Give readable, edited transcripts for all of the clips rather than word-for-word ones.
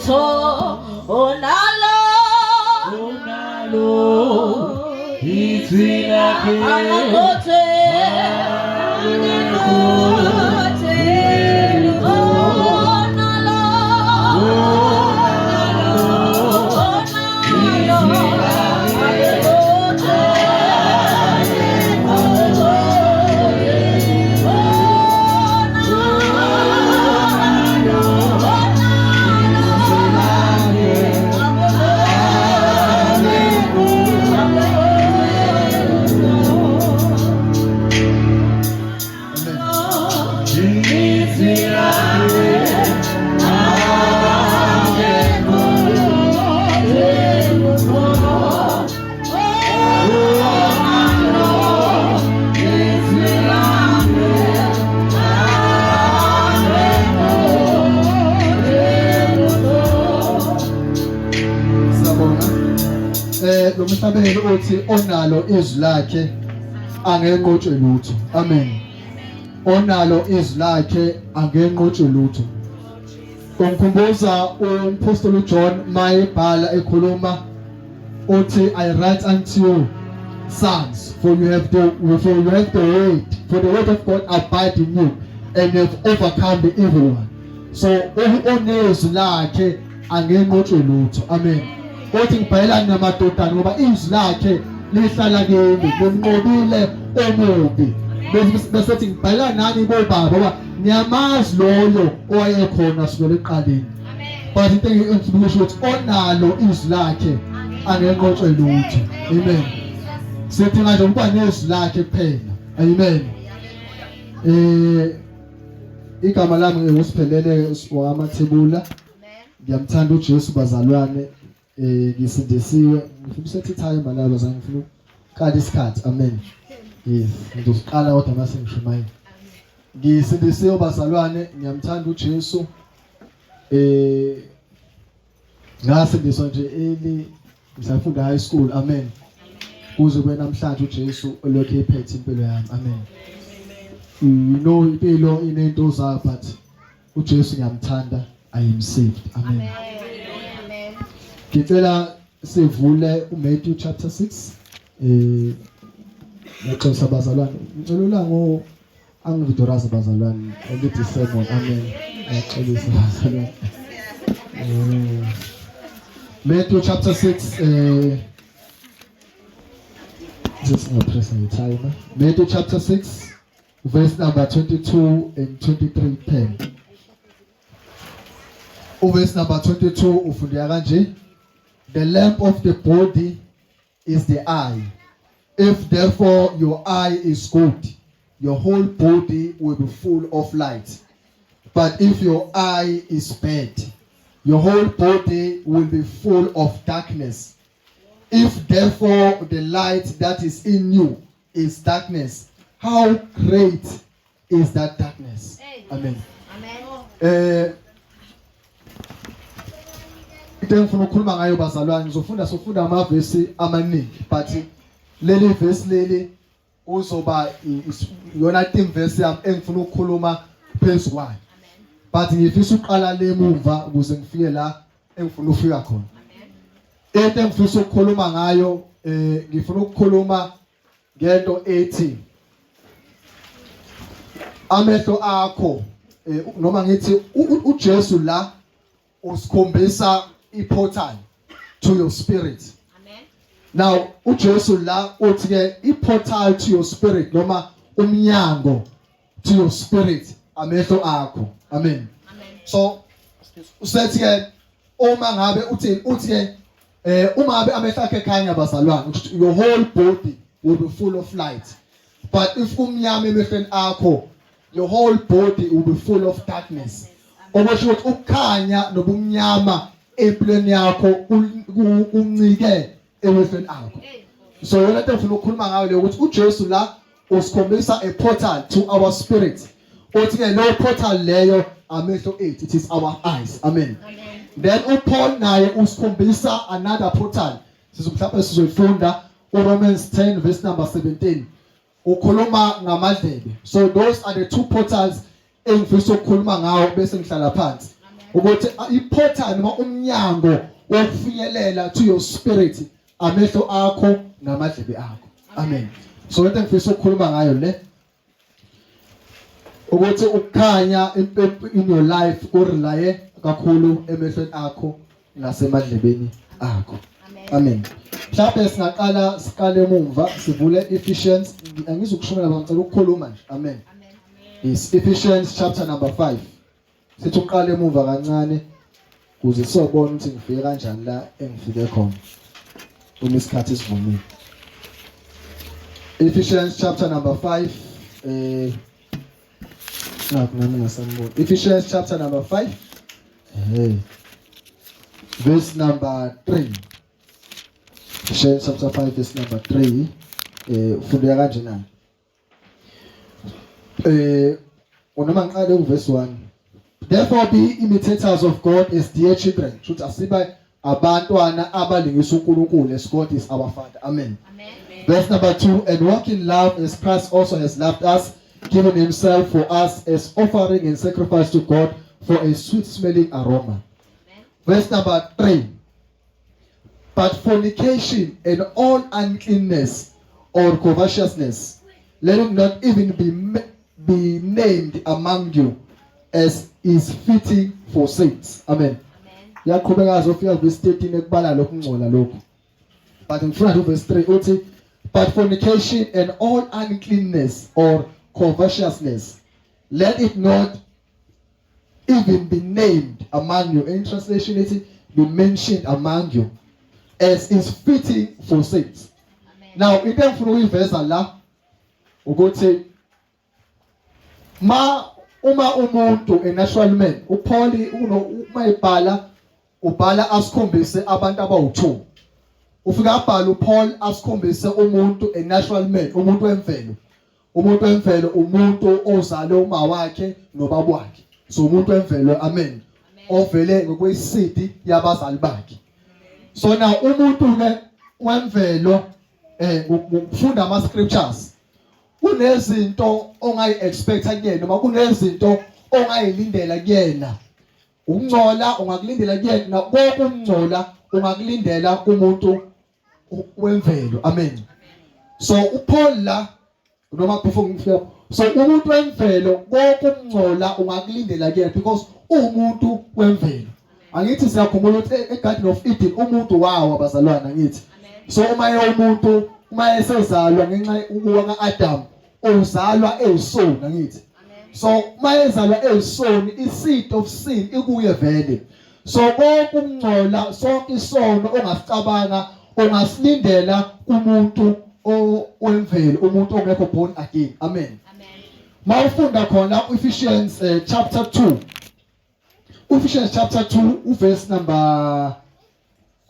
Onalo Onalo izwi lakhe. Angakote Angakote Onalo Onalo Angakote Angakote Izwi lakhe. Siyabonga. Lo mhlabeleli uthi onalo izwi lakhe angenqotshwe lutho. Amen. Onalo izwi lakhe angenqotshwe lutho. Ungikhumbuza uMpostoli uJohn mayebhala ekhuluma uthi, "I write unto you, sons, for you have the word, for the word of God abide in you and you have overcome the evil one." So onezwi lakhe angenqotshwe lutho. Amen. Uthi, "Ngibhalelani namadodana ngoba izwi lakhe lihlala kimi, nimnqobile omubi." Bese ethi, "Ngibhalela nani bobaba ngoba niyamazi loyo owayekhona sukela ekuqaleni." But into engifuna ukusho ukuthi onalo izwi lakhe angenqotshwe lutho. Amen. Sidinga nje ukuba nezwi lakhe kuphela. Amen. Igama lami nginguSiphelele wakaMathebula. Ngiyamthanda uJesu, bazalwane. Ngisindisiwe. Ngifuna usethe time la, bazalwane, ngifuna ukuqala isikhathi. Amen. Yes, ngizosiqala kodwa mase ngishumayela. Ngisindisiwe, bazalwane, ngiyamthanda uJesu. Ngasindiswa nje eli ngisafunda high school. Amen. Kuze kube namhlanje uJesu olokhu ephethe impilo yami. Amen. Impilo inento zayo, but uJesu ngiyamthanda. I am saved. Amen. Ngicela sivule uMatthew chapter 6. Ngiyaxolisa, bazalwane. Ngicela ulango angividoraza, bazalwane. Elithi sermon. Amen. Ngiyaxolisa, bazalwane. Matthew chapter 6, just press the timer. Matthew chapter 6 verse number 22 and 23 10. Uverse number 22 ufundeka kanje: "The lamp of the body is the eye. If therefore your eye is good, your whole body will be full of light. But if your eye is bad, your whole body will be full of darkness. If therefore the light that is in you is darkness, how great is that darkness!" Amen. Into engifuna ukukhuluma ngayo, bazalwane, ngizofunda sofunda amavesi amaningi, but leli verse leli uzoba iyona theme verse yami engifuna ukukhuluma phezu kwayo, but ngifisa uqala lemumva ukuze ngifike la engifuna ukufika khona. Into engifisa ukukhuluma ngayo, ngifuna ukukhuluma ngento ethi amehlo akho, noma ngithi uJesu la usikhombisa iportal to your spirit. Now uJesu la uthi ke iportal to your spirit noma umnyango to your spirit amehlo akho. Amen. So usethi ke uma ngabe uthi ke uma ngabe amehlo akhe ekhanya, bazalwane, ukuthi your whole body will be full of light, but if kumnyama emehlweni akho, your whole body will be full of darkness. Okusho ukuthi ukukhanya nobumnyama empilweni yakho kuncike emehlweni akho. So yona into engifuna ukukhuluma ngayo leyo, ukuthi uJesu la usikhombisa a portal to our spirit. Uthi ke leyo portal leyo amehlo ethu, it is our eyes. Amen. Then uPaul naye usikhombisa another portal. Sizomhlawumbe sizoyifunda uRomans 10 verse number 17, ukhuluma ngamadlebe. So those are the two portals engifisa ukukhuluma ngawo bese ngihlala phansi. Ukuthi iportal noma umnyango wokufinyelela to your spirit amehlo akho namadlebe akho. Amen. So into engifisa ukukhuluma ngayo le ukuthi ukukhanya in your life kurelaye kakhulu emehlweni akho nasemadlebeni akho. Amen. Mhlawumbe singaqala siqale emumva sivule Ephesians angizukushumela ngicela ukukhuluma nje. Amen. Yes, Ephesians chapter number 5. Sithi uqale emuva kancane kuze sobona ukuthi ngifike kanjani la engifike khona. Uma isikhathi sivumile. Ephesians chapter number 5 eh nakho nami ngasambona. Ephesians chapter number 5 hey verse number 3. Ephesians chapter 5 verse number 3 eh ufundeka kanjena. Eh noma ngiqale uverse 1. Therefore be imitators of God as dear children. Shuthi asiba abantwana abalingisa uNkulunkulu as God is our father. Amen. Amen. Verse number 2 and walk in love as Christ also has loved us given himself for us as offering and sacrifice to God for a sweet smelling aroma. Amen. Verse number 3 But fornication and all uncleanness or covetousness, let it not even be named among you as is fitting for saints. Amen. Yaqhubeka azofika verse 13 ekubala lokhu ngcola lokhu. But ngifuna nje verse 3 uthi but fornication and all uncleanness or covetousness let it not even be named among you. In translation ithi be mentioned among you as is fitting for saints. Now into engifuna ukuyiveza la ukuthi ma uma umuntu a natural man uPaul uma ebhala ubhala asikhombise abantu abawu2 ufika abhala uPaul asikhombise umuntu a natural man umuntu wemvelo Umuntu wemvelo umuntu ozalwe uma wakhe nobaba wakhe. So umuntu wemvelo amen. Ovele ngokwesidi yabazali bakhe. So now umuntu ke wemvelo eh ngokufunda ama scriptures kunezinto ongayi expecta kuyena noma kunezinto ongayilindela kuyena. Ukungcola ungakulindela kuyena konke ukungcola ungakulindela kumuntu wemvelo amen so uPaul la noma before ngifika so umuntu wemvelo konke ukungcola ungakulindela kuyena because uwumuntu wemvelo angithi siyakhumbula ukuthi eGarden of Eden umuntu wawa bazalwana ngithi so uma umuntu uma esezalwa ngenxa ukuwa kaAdam uzalwa eyisoni angithi so uma ezalwa eyisoni i-seed of sin ikuye vele so konke ukungcola sonke isono ongasicabanga ungasilindela kumuntu wemvelo umuntu ongekho born again amen mawufunda khona uEphesians eh, chapter 2 uEphesians chapter 2 uverse number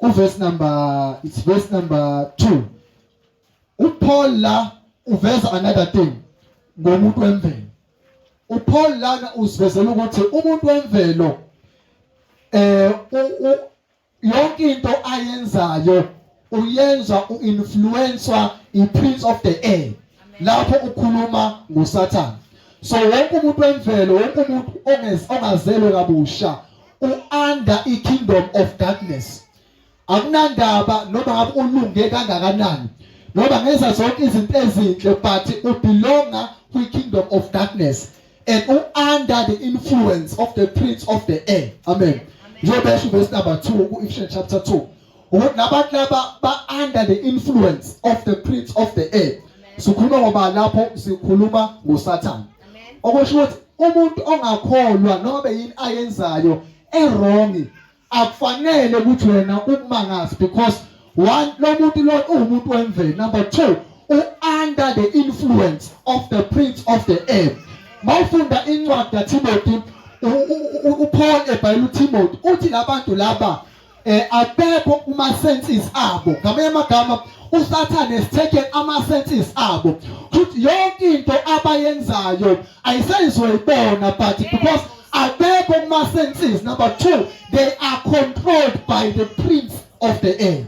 uverse number it's verse number 2 uPaul la uveza another thing ngomuntu wemvelo uPaul lana usivezela ukuthi umuntu wemvelo eh yonke into ayenzayo uyenza uinfluencewa i-prince of the air lapho ukhuluma ngoSathane so wonke umuntu wemvelo wonke umuntu ongazelwe kabusha u-under i-kingdom of darkness akunandaba noma ngabe ulunge kangakanani noma ngenza zonke izinto ezinhle but ubelonga kwi-kingdom of darkness and u-under the influence of the prince of the air amen njengoba esho verse number 2 ku-Ephesians chapter 2 ukuthi labantu laba ba-under the influence of the prince of the air sikhuluma ngoba lapho sikhuluma ngosathane okusho ukuthi umuntu ongakholwa noma yini ayenzayo erong akufanele ukuthi wena ukumangazi because one lo muntu lo uwumuntu wemvelo number 2 u-under the influence of the prince of the air mawufunda incwadi kaTimothy uPaul ebhalela uTimothy uthi labantu laba eh abekho kuma senses abo ngamanye amagama uSathane has taken ama senses abo futhi yonke into abayenzayo ayiseyizoyibona but because abekho kuma senses number 2 they are controlled by the prince of the air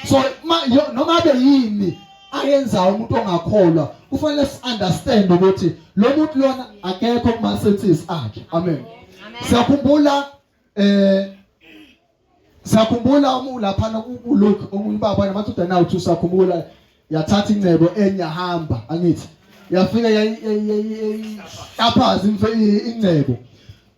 so ma, yo, noma abe yini ayenzayo umuntu ongakholwa kufanele si understand ukuthi lo muntu lona akekho kuma senses akhe amen siyakhumbula. Sakhumbula uma ulaphana uLuke omunye ubaba namadodana awu sakhumbula yathatha ingcebo enyahamba angithi yafika yahlaphaza ingcebo,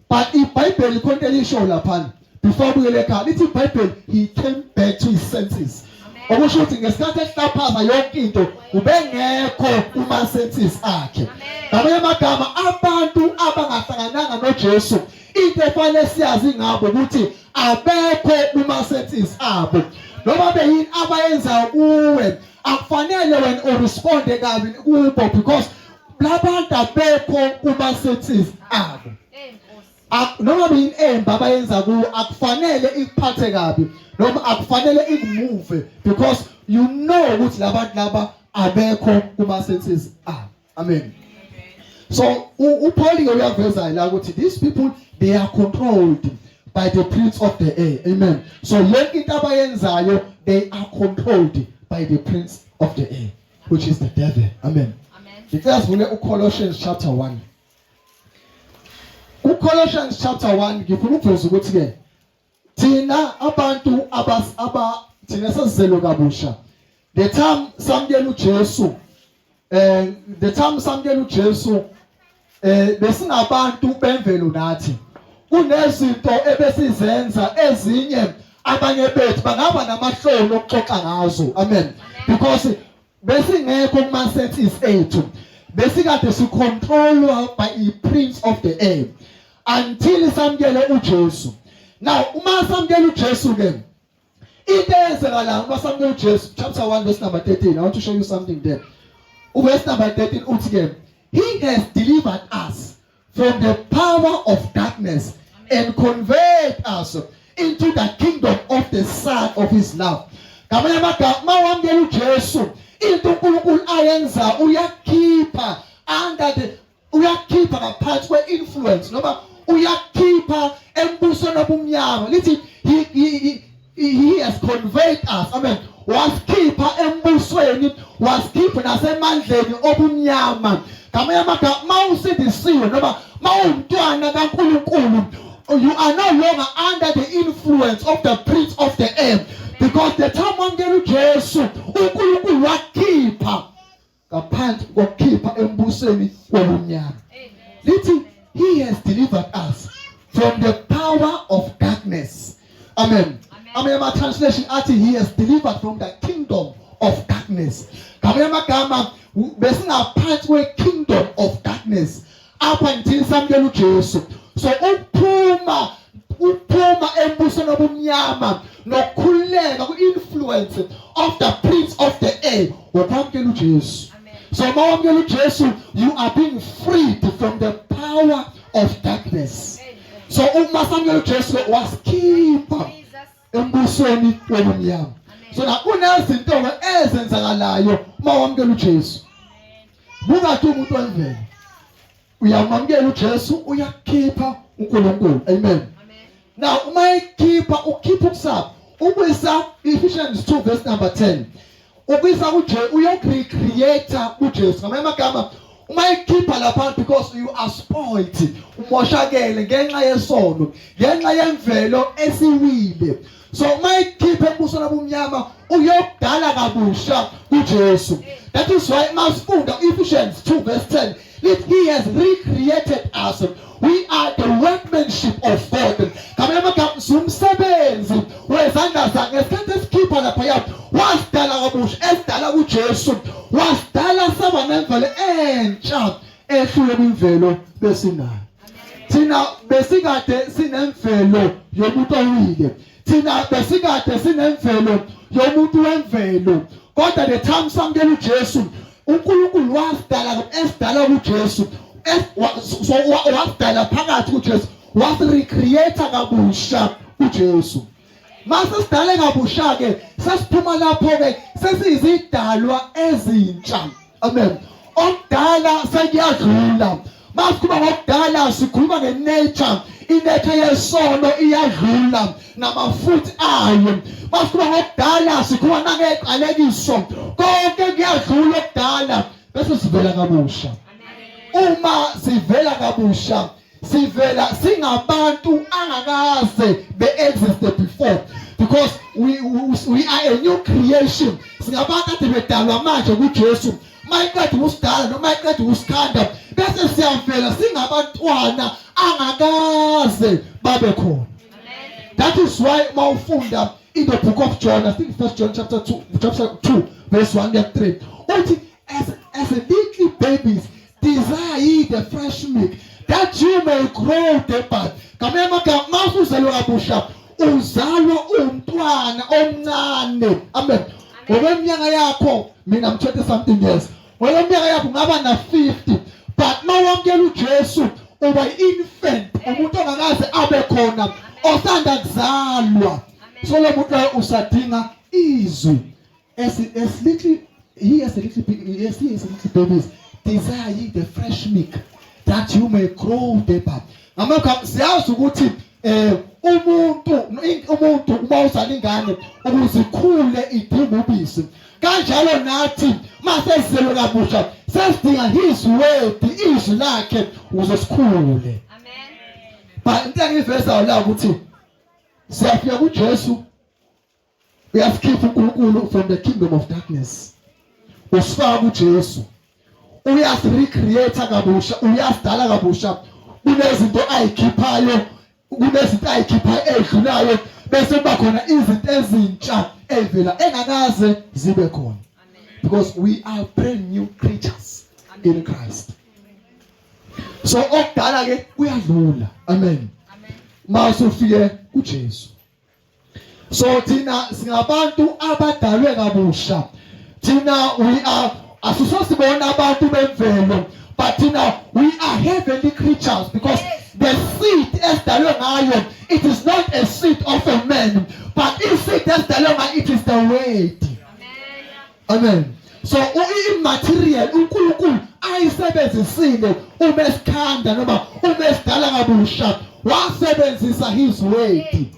but iBhayibheli khonto elisho laphana before buyele ekhaya, lithi iBhayibheli, he came back to his senses, okusho ukuthi ngesikhathi ehlaphaza yonke into ubengekho kuma senses akhe. Ngamanye amagama, abantu abangahlangananga noJesu, into efanele siyazi ngabo ukuthi abekho kuma senses abo. Noma beyini abayenza kuwe, akufanele wena uresponde kabi kubo because labantu abekho kuma senses abo. Noma beyini emba abayenza kuwe, akufanele ikuphathe kabi noma akufanele ikumove because you know ukuthi labantu laba abekho kuma senses abo. Amen. So uPaul ke uyaveza la ukuthi these people, they are controlled by the prince of the air. Amen. So yonke into abayenzayo, they are controlled by the prince of the air, which is the devil. Amen. Ngicela sivule uColossians chapter 1. KuColossians chapter 1 ngifuna ukuveza ukuthi ke thina abantu abas aba thina sesizelwe kabusha, the time samukela uJesu, the time samukela uJesu, besingabantu bemvelo nathi. Kunezinto ebesizenza, ezinye abanye bethu bangaba namahloni okuxoxa ngazo. Amen. Because besingekho kuma senses ethu, besikade sicontrolwa by a prince of the air until samukele uJesu. Now uma samukela uJesu ke, into eyenzekalayo uma samukela uJesu, chapter 1 verse number 13, I want to show you something there. Uverse number 13 uthi ke, "He has delivered us from the power of darkness and conveyed us into the kingdom of the Son of his love." Ngamanye amagama, mawamukela uJesu, into uNkulunkulu ayenza, uyakhipha under the uyakhipha ngaphansi kwe-influence noma uyakhipha embusweni obumnyama. Lithi he has conveyed us. Amen. Wasikhipha embusweni, wasikhipha nasemandleni obumnyama. Ngamanye amagama, mawusindisiwe noma mawumntwana kaNkulunkulu, you are no longer under the influence of the prince of the air because the time wamukela uJesu, uNkulunkulu wakhipha ngaphansi kokukhipha embusweni wobumnyama. Lithi he has delivered us from the power of darkness. Amen. Amanye ama-translation athi he has delivered from the kingdom of darkness. Ngamanye amagama, besingaphansi kwe-kingdom of darkness up until samukela uJesu. So ukuphuma embusweni obumnyama nokukhululeka ku-influence of the prince of the air ukwamukela uJesu. So uma wamukela uJesu, you are being freed from the power of darkness. So uma samukela uJesu, wasikhipha embusweni wobumnyama. So na kunezinto ezenzakalayo uma wamukela uJesu. Bungathi umuntu wemvelo uyamamukela uJesu, uyakhipha uNkulunkulu. Amen. Now uma ekhipha, ukhipha ukusaba, ukuyisa Ephesians 2 verse number 10, ukuyisa kuJesu, uyorecreate uJesu. Ngamanye amagama, uma ekhipha lapha, because you are spoiled, umoshakele ngenxa yesono, ngenxa yemvelo esiwile. So uma ekhipha embusweni obumnyama, uyokudala kabusha kuJesu. That is why masifunda Ephesians 2 verse 10, lithi he has recreated us, we are the workmanship of God. Ngamanye amagama, umsebenzi wezandla zakhe. Ngesikhathi esikhipha laphaya, wasidala kabusha, esidala kuJesu, wasidala saba nemvelo entsha ehlule kwimvelo besinayo. Thina besikade sinemvelo yomuntu owile, thina besikade sinemvelo yomuntu wemvelo, kodwa the time samukela uJesu, uNkulunkulu wasidala, esidala kuJesu, so wasidala phakathi kuJesu, wasirecreate kabusha kuJesu. Mase sidale kabusha ke, sesiphuma lapho ke sesiyizidalwa ezintsha. Amen. Okudala sekuyadlula. Masikhuluma ngokudala, sikhuluma ngenature. Inature yesono iyadlula namafutha ayo. Masikhuluma ngokudala, sikhuluma nangeqalekiso. Konke kuyadlula okudala bese sivela kabusha. Uma sivela kabusha, Sivela singabantu angakaze be-exist before because we are a new creation. Singabantu ade bedalwa manje kuJesu. Mayiqeda ukusidala noma iqeda ukusikhanda bese siyavela singabantwana angakaze babe khona. That is why mawufunda in the book of John, I think First John chapter 2 verse 1 and 3, uthi as a little babies, desire ye the fresh milk, that you may grow thereby. Ngamanye amagama, mawusuzelwe kabusha uzalwa umntwana omncane, amen. Ngokweminyaka yakho, mina I'm 20 something years, ngokweminyaka yakho ungaba na 50, but mawamukela uJesu uba infant, umuntu ongakaze abe khona, osanda kuzalwa. So lo muntu loyo usadinga izwi. As little he as a little yes, he is a little babies, desire ye the fresh milk, that you may grow thereby. Ngamagama, siyazi ukuthi umuntu uma uzala ingane, ukuze ikhule idinga ubisi. Kanjalo nathi mase sizelwe kabusha sesidinga his word, izwi lakhe, ukuze sikhule. But into engiyivezayo la ukuthi siyafika kuJesu, uyasikhipha uNkulunkulu from the kingdom of darkness, usifaka kuJesu, uyasi-recreate kabusha, uyasidala kabusha. Kunezinto ayikhiphayo, kunezinto ayikhiphayo edlulayo, bese kuba khona izinto ezintsha evela engakaze zibe khona, because we are brand new creatures in Christ. So okudala ke kuyadlula, amen, mawusufike kuJesu. So thina singabantu abadalwe kabusha. Thina we are, asisosibona abantu bemvelo, but thina we are heavenly creatures, because the seed esidalwe ngayo, it is not a seed of a man, but i-seed esidalwe ngayo, it is the word, amen. So i-material uNkulunkulu ayisebenzisile uma esikhanda noma uma esidala kabusha, wasebenzisa his word.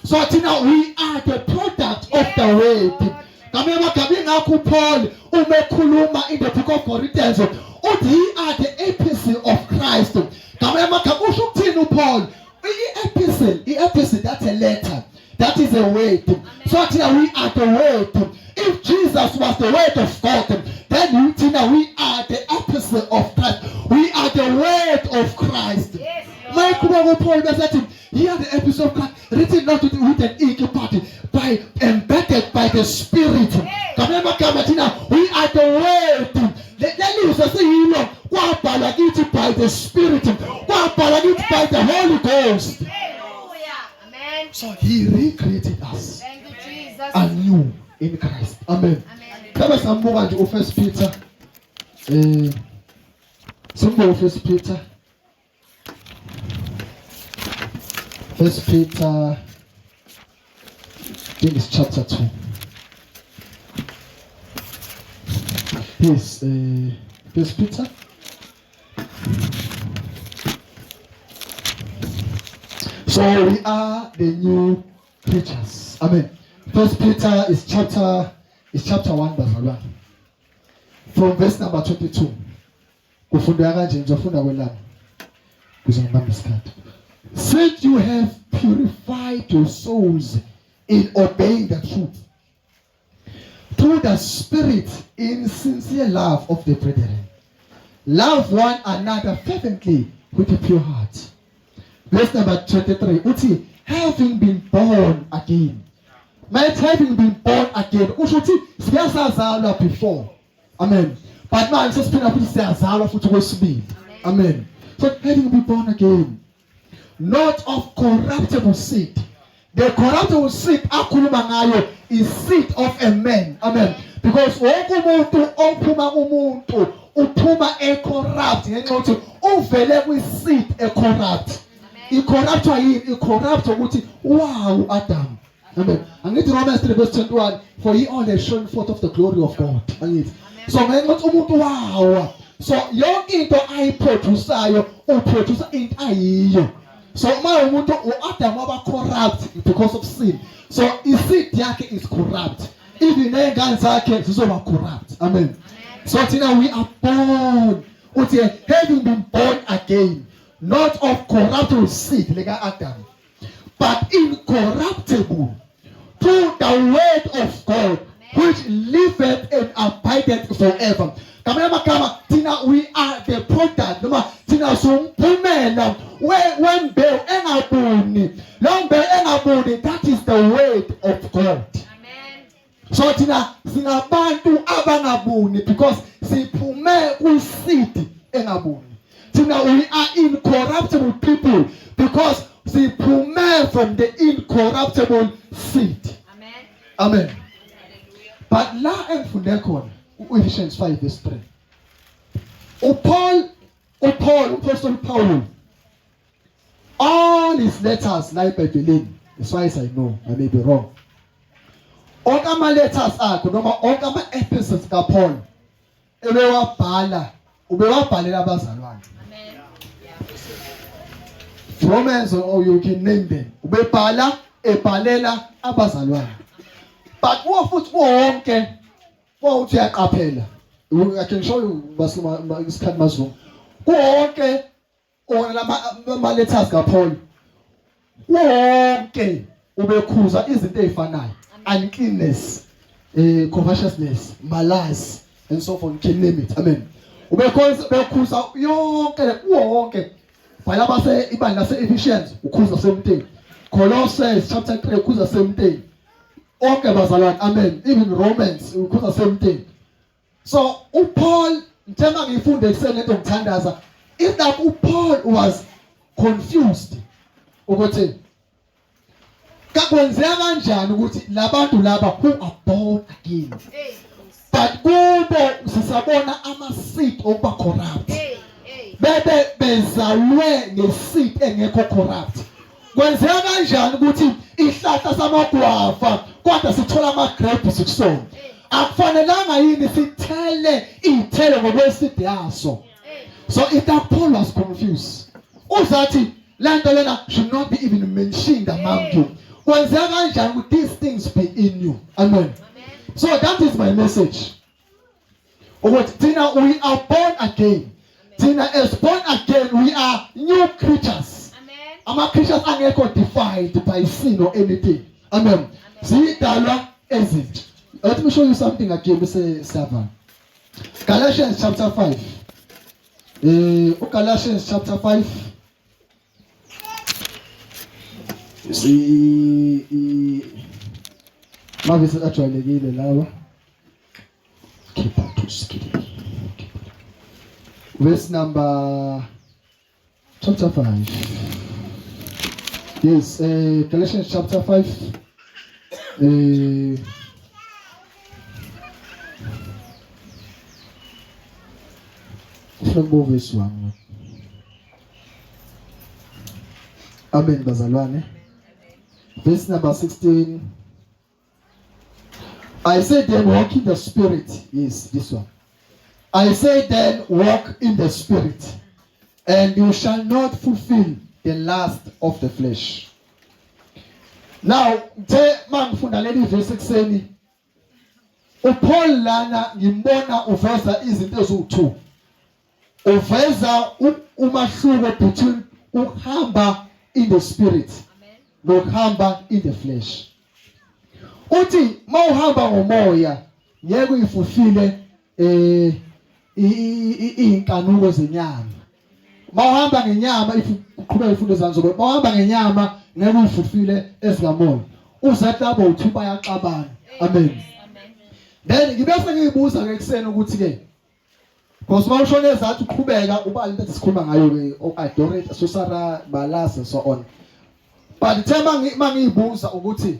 So thina we are the product of the word. Ngamanye amagama, ingakho uPaul uma ekhuluma in the book of Corinthians uthi he are the epistle of Christ. Ngamanye amagama, usho ukuthini uPaul? I-epistle, that's a letter, that is a word. So thina we are the word. If Jesus was the word of God, then thina we are the epistle of Christ. We are the word of Christ. Mayiqhubeka uPaul bese here the epistle of Christ, written not with an ink, but by embedded by the Spirit. Ngamanye amagama, thina we are the word. Lelizwe siyilo kwabhalwa kithi by the Spirit, kwabhalwa kithi by the Holy Ghost. Hallelujah. Amen. So he recreated us Thank you, Jesus. anew in Christ, amen. Amen. Mhlawumbe sambuka nje uFirst Peter, simbuka uFirst Peter, First Peter, I think it's chapter 2. Yes, First Peter. So we are the new creatures. Amen. First Peter is chapter 1, bazalwane. From verse number 22. Kufundwa kanje, ngizofunda kwelami. Kuze ngibambe isikhathi. Since you have purified your souls in obeying the truth through the Spirit in sincere love of the brethren, love one another fervently with a pure heart. Verse number 23 uthi, having been born again. Mayethi having been born again, usho ukuthi siyasazalwa before. Amen. But manje sesiphinda futhi siyazalwa futhi kwesibili. Amen. So having been born again, not of corruptible seed. The corruptible seed akhuluma ngayo is seed of a man. Amen. Because wonke umuntu ophuma kumuntu uphuma e-corrupt, ngenxa yokuthi uvele kwi-seed e-corrupt. I-corrupt yini? I-corrupt ukuthi wow, Adam. Amen. Angithi Romans 3 verse 21, for ye all have shown forth of the glory of God. Angithi. So ngenxa yokuthi umuntu wawa. So yonke into ayiproduceayo, uproduce into ayiyo. So uma umuntu uAdam waba corrupt because of sin. So iseed yakhe is corrupt. Even nezingane zakhe zizoba corrupt. Amen. So thina we are born. Uthi having been born again, not of corruptible seed lika Adam, but incorruptible through the word of God which liveth and abideth forever. Ngamanye amagama thina we are the product noma thina siwumphumela wembewu engabuni. Leyo mbewu engabuni, that is the word of God. Amen. So thina singabantu abangabuni because siphume kwi-seed engabuni. Thina we are incorruptible people because siphume from the incorruptible seed. Amen. Amen. But la engifunde khona u-Ephesians 5 verse 3. uPaul uPaul Paul, all his letters la eBhayibhelini, as far as I know, I may be wrong, onke ama letters akhe noma onke ama epistles kaPaul ebewabhala ubewabhalela abazalwane. Amen. Romans or you can name them, ubebhala ebhalela abazalwane. But kuwo futhi wonke wawuthi uyaqaphela, I can show you basuma isikhathi mazungu, kuwonke wona lama letters kaPaul, wonke ubekhuza izinto ezifanayo, uncleanness, covetousness, malice and so forth, you can name it. Amen. Ubekhuza bekhuza yonke wonke bhala base ibandla lase Ephesians ukhuza same thing, Colossians chapter 3 ukhuza same thing, onke bazalwane. Amen. Even Romans ukhuza same thing. So uPaul, njengoba ngifunde ekuseni lento ngithandaza, is that uPaul was confused ukuthi kakwenzeka kanjani ukuthi labantu laba who are born again, Hey. but kubo sisabona ama seed okuba corrupt, Hey. Hey. bebe bezalwe ngeseed engekho corrupt. Kwenzeka kanjani ukuthi ihlahla samagwava kodwa sithola ama grapes kusona? Akufanelanga yini sithele iy'thelo ngokweseed yaso? Hey. So if that Paul was confused, uzathi lento lena should not be even mentioned among you. Kwenzeka kanjani ukuthi these things be in you? Amen. Amen. So that is my message, ukuthi thina we are born again. Thina as born again, we are new creatures, Amen. ama creatures angekho defiled by sin or anything. Amen. Siyidalwa ezintsha. Let me show you something again bese siyava. Galatians chapter 5, uGalatians chapter 5, si mavesi ajwayelekile lawa. Keep to skip verse number, chapter 5. Yes, Galatians chapter 5, ufuna kubo verse 1. Amen bazalwane. Verse number 16. I say then, walk in the spirit. Yes, this one. I say then, walk in the spirit, and you shall not fulfill the lust of the flesh. Now ngithe mangifunda leli verse ekuseni, uPaul lana ngimbona uveza izinto eziwu2, uveza umahluko between ukuhamba in the spirit Amen. nokuhamba in the flesh. Uthi mawuhamba ngomoya ngeke uyifulfille inkanuko zenyama. Mawuhamba ngenyama, if uqhubeka ifundo zanzo, mawuhamba ngenyama ngeke uyifulfille ezikamoya. Uzathi labo uthi bayaxabana. Amen. Amen. Then ngibese ngiyibuza ke ekuseni ukuthi ke because mawushone ezathi uqhubeka uba into esikhuluma ngayo ke, o-adultery, sorcery, malice and so on. But ithe mangiyibuza ukuthi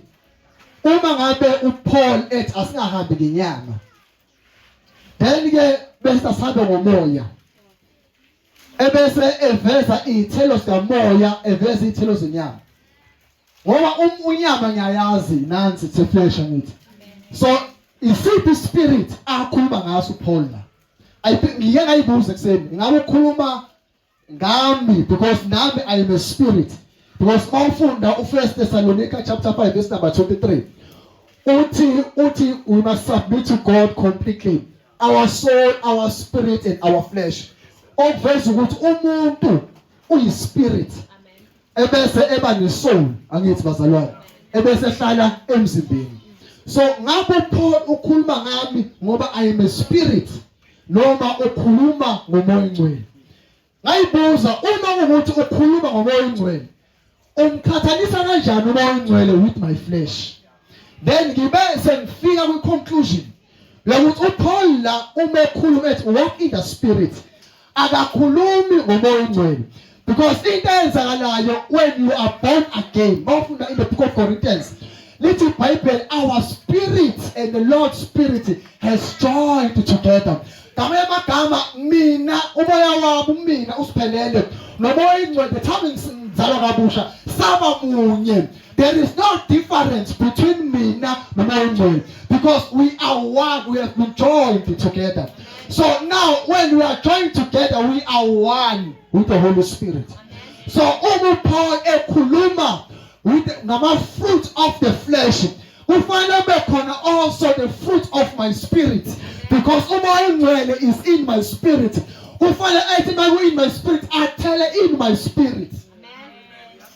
uma ngabe uPaul ethi asingahambi ngenyama, then ke bese asihambe ngomoya, ebese eveza izithelo zikamoya, eveza izithelo zenyama, ngoba unyama ngiyayazi nansi, it's a flesh angithi? So isiphi spirit akhuluma ngaso uPaul la? I think ngike ngayibuza ekuseni, ngabe ukhuluma ngami? Because nami I am a spirit, because mawufunda uFirst Thessalonica chapter 5 verse number 23, uthi we must submit to God completely, our soul, our spirit and our flesh, okuveza ukuthi umuntu uyi-spirit ebese eba ne-soul, angithi bazalwane, ebese ehlala emzimbeni. So ngabe Paul ukhuluma ngami ngoba I am a spirit, noma ukhuluma ngoMoya oNgcwele? Ngayibuza, uma ukuthi ukhuluma ngoMoya oNgcwele, umqhathanisa kanjani uMoya oNgcwele with my flesh? Then ngibe sengifika kwi-conclusion lokuthi uPaul la uma ekhuluma ethi walk in the spirit, akakhulumi ngoMoya oNgcwele, because into eyenzakalayo when you are born again, mawufunda in the book of Corinthians, lithi iBhayibheli, our spirit and the Lord's spirit has joined together. Ngamanye amagama, mina umoya wami, mina usiphelele noMoya oNgcwele, the time ngizalwa kabusha, saba munye. There is no difference between mina noMoya oNgcwele because we are one, we have been joined together. So now when we are joined together, we are one with the Holy Spirit. So uma uPaul ekhuluma with ngama fruit of the flesh, kufanele kube khona also the fruit of my spirit, because uMoya oNgcwele is in my spirit. Kufanele ethi maku in my spirit, athele in my spirit.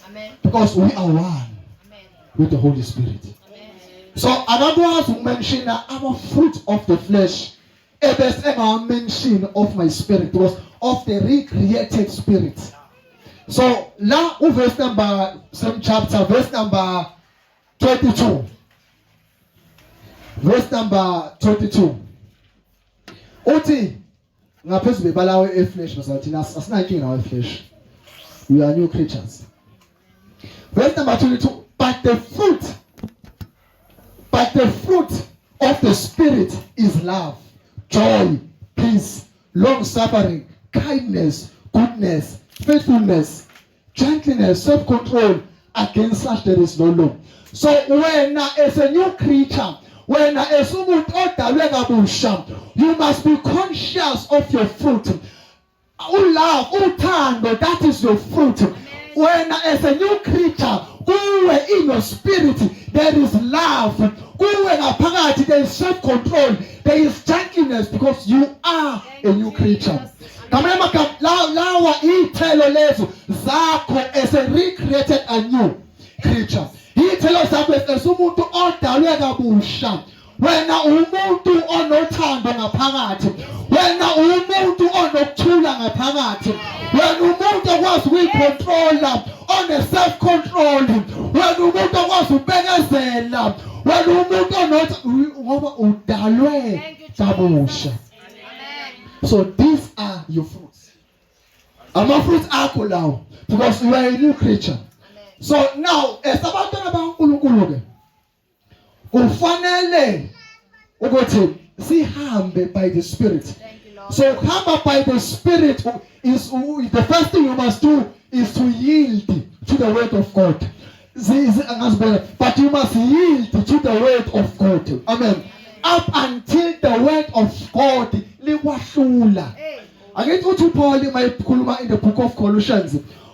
Amen. Because we are one with the Holy Spirit. So akakwazi ukumentiona ama fruit of the flesh ebese engawamention of my spirit, because of the recreated spirit. So la uverse number, same chapter, verse number 22, verse number 22 uthi ngaphezulu bebalawo eflesh, bazathi thina asinankinga nawo eflesh, we are new creatures. Verse number 22, But the fruit of the spirit is love, joy, peace, long suffering, kindness, goodness, faithfulness, gentleness, self control. Against such there is no law. So wena as a new creature, wena as umuntu odalwe kabusha, you must be conscious of your fruit. Ulove, uthando, that is your fruit. Wena as a new creature, kuwe in your spirit there is love, kuwe ngaphakathi there is self control, there is gentleness, because you are a new creature. Ngamanye amagama, lawa iy'thelo lezo zakho as a recreated, a new creature, iy'thelo zakho as umuntu odalwe kabusha. Wena umuntu onothando ngaphakathi, wena umuntu onokuthula ngaphakathi, wena umuntu okwazi ukuyicontrola, one self control, wena umuntu okwazi ukubekezela, wena umuntu onothi ngoba udalwe kabusha. So these are your fruits, ama fruits akho lawo, because you are a new creature. So now as abantwana bakaNkulunkulu ke, kufanele ukuthi sihambe by the spirit. Thank you, Lord. So hamba by the spirit is the first thing you must do is to yield to the word of God. Angazibona, but you must yield to the word of God, amen, up until the word of God likwahlula. Hey. Angithi uthi Paul mayikhuluma in the book of Colossians,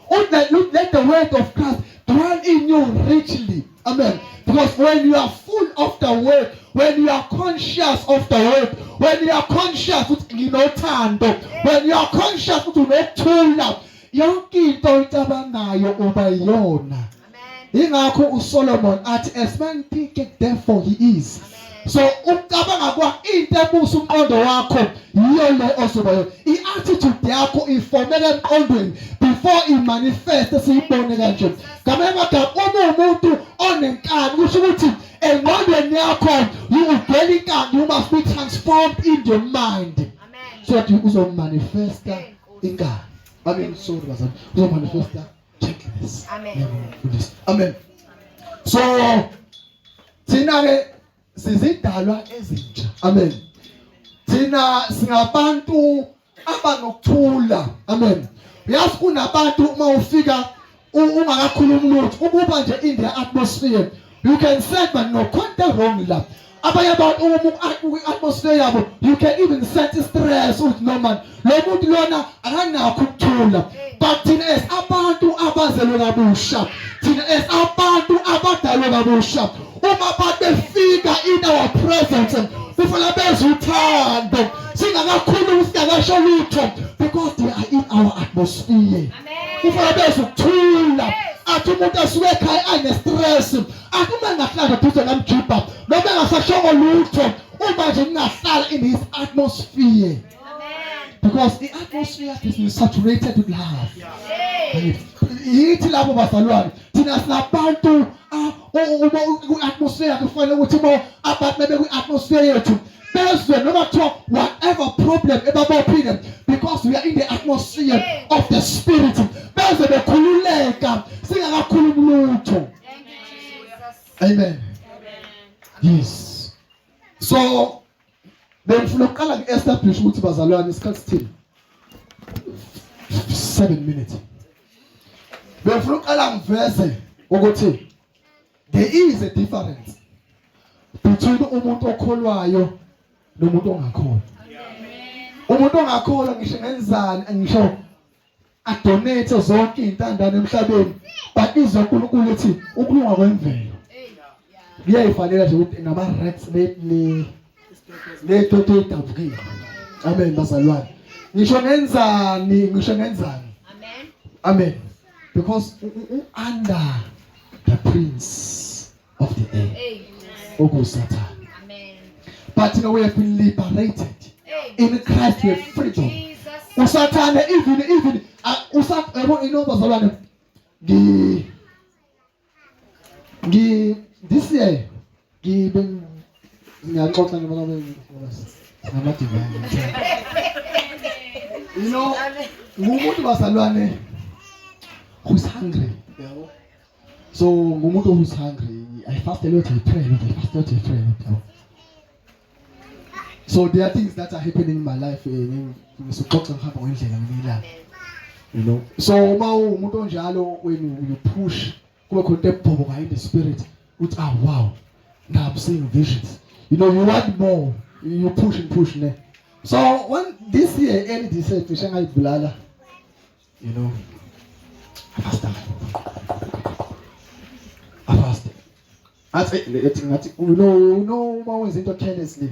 uthi let the word of Christ dwell in you richly, amen, because when you are full of the word, when you are conscious of the word, when you are conscious ukuthi nginothando, when you are conscious ukuthi unokuthula, yonke into oyicabangayo uba yiyona. Amen. Ingakho uSolomon athi, "As man thinketh, therefore he is." So ukucabanga kwa into ebusa umqondo wakho yiyo le ozoba yona. I-attitude yakho iformeka emqondweni before imanifest siyibone kanje. Ngamanye amagama, uma umuntu onenkani, kusho ukuthi engqondweni yakho you ugcwele inkani. You must be transformed in your mind Amen. so that uzomanifesta inkani. I mean, sorry bazalwane, uzomanifesta gentleness. Amen. Ngiyabonga, amen. So thina ke sizidalwa ezintsha, amen. Thina singabantu abanokuthula, amen. Uyazi kunabantu uma ufika ungakakhulumi lutho, ukuba nje in the atmosphere you can say, "But no content wrong la." Abanye abantu uma kwi-atmosphere yabo you can even sense stress, uthi, "No man, lo muntu lona akanakho ukuthula." But thina as abantu abazelwe kabusha, thina as abantu abadalwe kabusha, uma abantu befika in our presence, kufanele bezwe uthando singakakhulumi, singakasho lutho, because they are in our atmosphere. Amen. Kufanele bezwe ukuthula. Athi umuntu asuke ekhaya ane stress. Athi uma ngingahlala duze namjibha noma engasashongo lutho uma nje ngingahlala in his atmosphere. Because the atmosphere is saturated with love. Yithi labo bazalwane thina sinabantu ah, uma ku-atmosphere kufanele ukuthi uma abantu bebe kwi-atmosphere yethu bezwe noma kuthiwa whatever problem ebabophile because we are in the atmosphere of the spirit bezwe bekhululeka singakakhulumi lutho. Amen. Yes. So bengifuna ukuqala ngi-establish ukuthi bazalwane isikhathi sithini 7 minutes bengifuna ukuqala ngiveze ukuthi there is a difference between umuntu okholwayo nomuntu ongakholwa. Umuntu ongakholwa ngisho ngenzani ngisho adonate zonke izintandane emhlabeni but izwe uNkulunkulu ethi ukulunga kwemvelo kuyayifanela nje ukuthi nama rats le le le toto idabukile. Amen bazalwane, ngisho ngenzani, ngisho ngenzani. Amen. Amen. Because under the prince of the air okusathane. Amen. But now we have been liberated in Christ, we have freedom. Usathane even usathane yabo ino bazalwane ngi ngi this year ngibe ngiyaxoxa ngama divine. You know, ngumuntu bazalwane who's hungry, yabo. So ngumuntu who's hungry. I fast a lot, I pray a lot, I fast a lot, I pray a lot, yabo. So there are things that are happening in my life, ngisuxoxa ngihamba ngendlela ngelinye. You know. So uma umuntu onjalo when you push kube khona into ebhoboka in the spirit uthi ah wow, now I'm seeing visions. You know, you want more. You push and push ne. So when this year early this year cishe ngayibulala, you know, I fasted. I fasted. Ngathi ethi ngathi you know uma wenza into carelessly.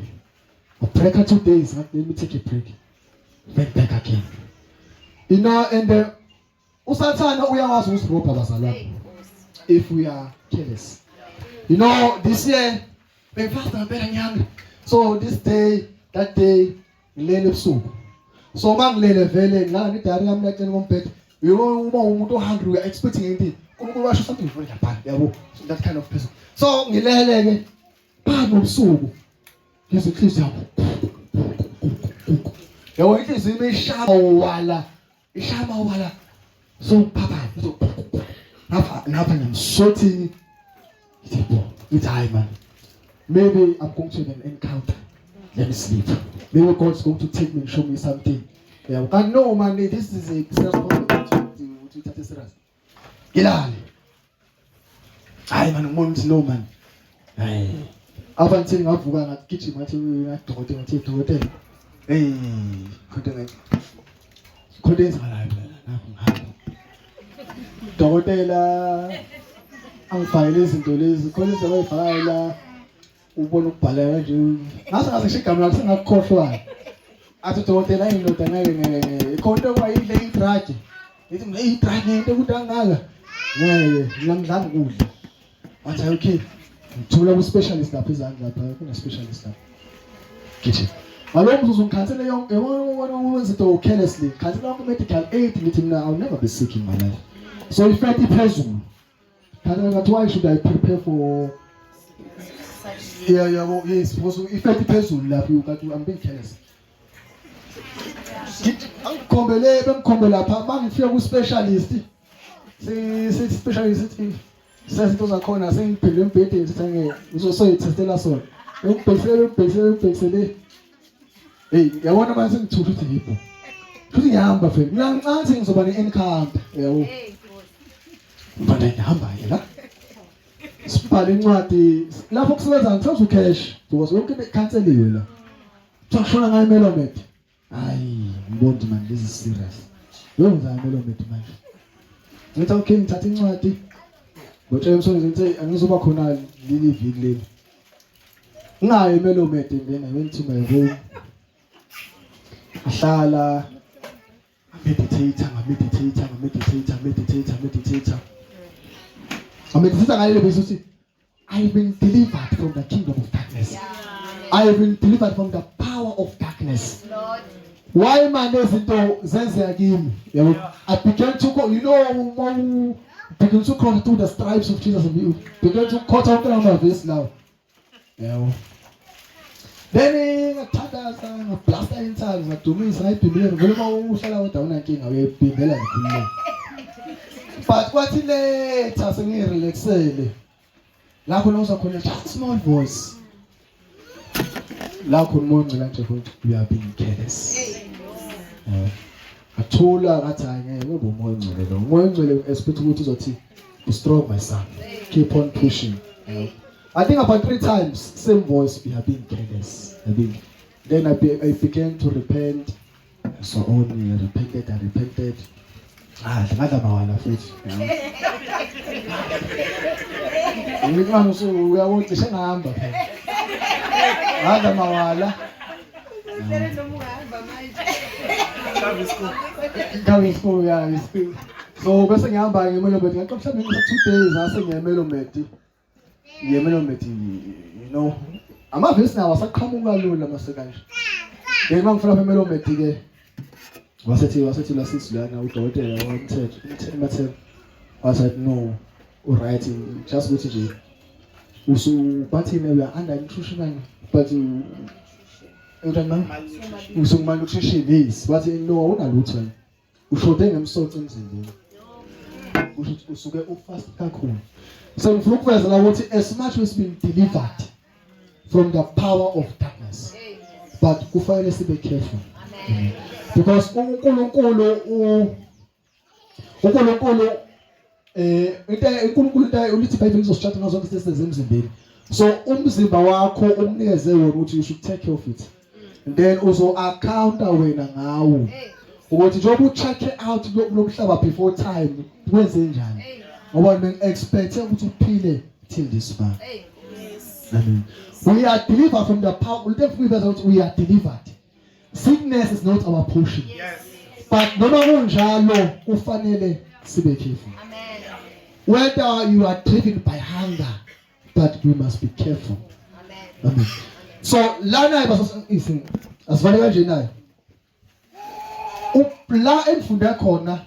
I break 2 days, ngathi let me take a break. Went back again. You know, and usathana uyakwazi ukusirobha bazalwane if we are careless. You know, this year bengifasta ngempela ngiyami. So this day, that day ngilele ebusuku. So mangilele vele ngilala nedayari yami eceleni kombhede. You know uma umuntu hungry we are expecting anything. uNkulunkulu washo something for lapha yabo. So that kind of person. So ngilele ke phakathi nobusuku. Ngizwe inhliziyo yami. Yabo inhliziyo imishaya wala. Ishaya mawala. So papa so ngapha ngapha ngimsweating. Ngithi bo, ngithi hayi man. Maybe I'm going to have an encounter. Let me sleep. Maybe God's going to take me and show me something. Yeah, but no man, this is a serious problem. To take serious. Ngilale. Hayi man, ngibona ukuthi no man. Hayi. Up until ngavuka ngagijima ngathi ngadokotela ngathi dokotela. Hey, khonto ngeke. Khonto enzakalayo la nakho ngihamba. Dokotela angifakele izinto lezi khona izinto abayifakayo la ubona ukubhala kanje ngase ngaze ngisho igama lakho sengakukhohlwa. Athi udokotela indoda ngeke ngeke ngeke khona into kwayidle i-drug. Ngithi mina i-drug into ukuthi angaka. Ngeke mina ngidlanga ukudla. Wathi okay. Ngithula ku specialist lapha ezandla lapha kuna specialist lapha. Githi. Ngalowo mzuzu ngikhansele yonke yabona wenza into carelessly. Ngikhansele yonke medical aid ngithi mina I'll never be sick in my life. So ifat iphezulu. Khansele ngathi why should I prepare for Yeah, well, yes, because ifat iphezulu lapho you got I'm being careless. Ngithi angikhombele bengikhombe lapha mangifika ku specialist. Si si specialist sithi sezinto zakhona sengibhekile embhedeni sithi angeke uzosoyithestela sona. Ngibhekisele ngibhekisele ngibhekisele. Hey, yabona manje sengithuka ukuthi yipho. Futhi ngihamba phela. Mina ngicathi ngizoba ne-encounter, yabo. Manje ngihamba ke la. Sibhale incwadi lapho kusebenza ngithola ucash because yonke into ikhanseliwe la. Kuthiwa kushona ngayo iMelomed. Hayi, ngibona man this is serious. Yonza iMelomed manje. Ngithi okay ngithatha incwadi. Ngotshela umsebenzi ngithi angizoba khona leli viki leli. Ngayo iMelomed then I went to my room. Ahlala. Meditate, ngameditate, ngameditate, meditate, meditate. Ngameditate ngalelo bese uthi I have been delivered from the kingdom of darkness. I have been delivered from the power of darkness. Lord. Why man izinto zenzeka kimi? Yabo. I began to go, uma begin to crawl through the stripes of Jesus and you begin to cut out my verse now. Yabo. Then ngathandaza ngablasta inside ngadumisa ngayibhimbela vele uma uhlala wedwa unankinga uyayibhimbela ngikhululeke. But kwathi later sengirelaxele la khona uzakhona just a small voice. La khona umoya ongcela nje futhi you are being careless. Athula ngathi hayi ngeke ube umoya ongcwele lo. Umoya ongcwele expect ukuthi uzothi be strong my son. Keep on pushing. I think about 3 times same voice, you are being careless. Then I began to repent. So on I repented. Ah, ngadla mawala futhi. Ngicabanga ukuthi uyabona cishe ngahamba phela. Ngadla mawala. Usele noma ungahamba manje. Ngabe school ya school. So bese ngihamba ngeMelomed ngaqala mhlawumbe ngisa 2 days ngase ngiyeMelomed. NgiyeMelomed you know. Amavesi nawo asaqhamuka lula mase kanje. Then mangifuna lapha eMelomed ke wasethi lasisi lana udokotela wamthetho ematheko wasethi no u right just ukuthi nje usu bathini we are under nutrition but usu malnutrition yes bathi no unalutho wena ushode ngemsoco emzimbeni usho usuke ufast kakhulu. So ngifuna ukuveza la ukuthi as much as been delivered from the power of darkness but kufanele sibe careful. Amen. Because uNkulunkulu uNkulunkulu into uNkulunkulu into ulithi iBhayibheli lizosithatha ngazo zonke izinto ezisemzimbeni. So umzimba wakho umnikeze wona ukuthi you should take care of it. And then uzo accounta wena ngawo. Ukuthi njengoba ucheck out lomhlaba before time kwenze njani? Ngoba bengi-expect ukuthi uphile till this far. Amen. We are delivered from the power. We are delivered. Sickness is not our portion. Yes. But noma kunjalo kufanele sibe careful. Amen. Whether you are driven by hunger, but we must be careful. Amen. Amen. So lana asivale kanje nayo. La engifunde khona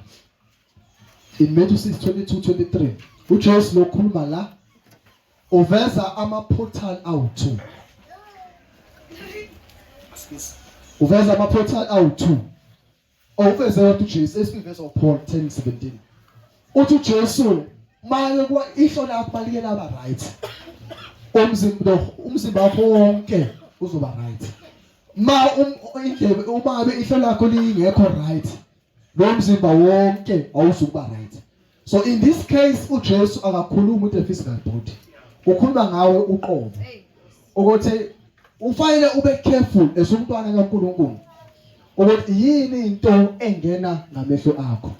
in Matthew 6:22-23 uJesu lokhuluma la uveza ama portal awu2. Uveza ama portal awu2. Uveze kodwa uJesu esiveza uPaul 10:17. Uthi uJesu maye kwa ihlo lakho balike laba right. Umzimba wakho wonke uzoba right. Ma indlebe uma ngabe ihlo lakho lingekho right, lo mzimba wonke awuzukuba right. So in this case uJesu akakhulumi with the physical body. Ukhuluma ngawe uqobo. Ukuthi ufanele ube careful esumntwana kaNkuluNkulu. Ukuthi yini into engena ngamehlo akho.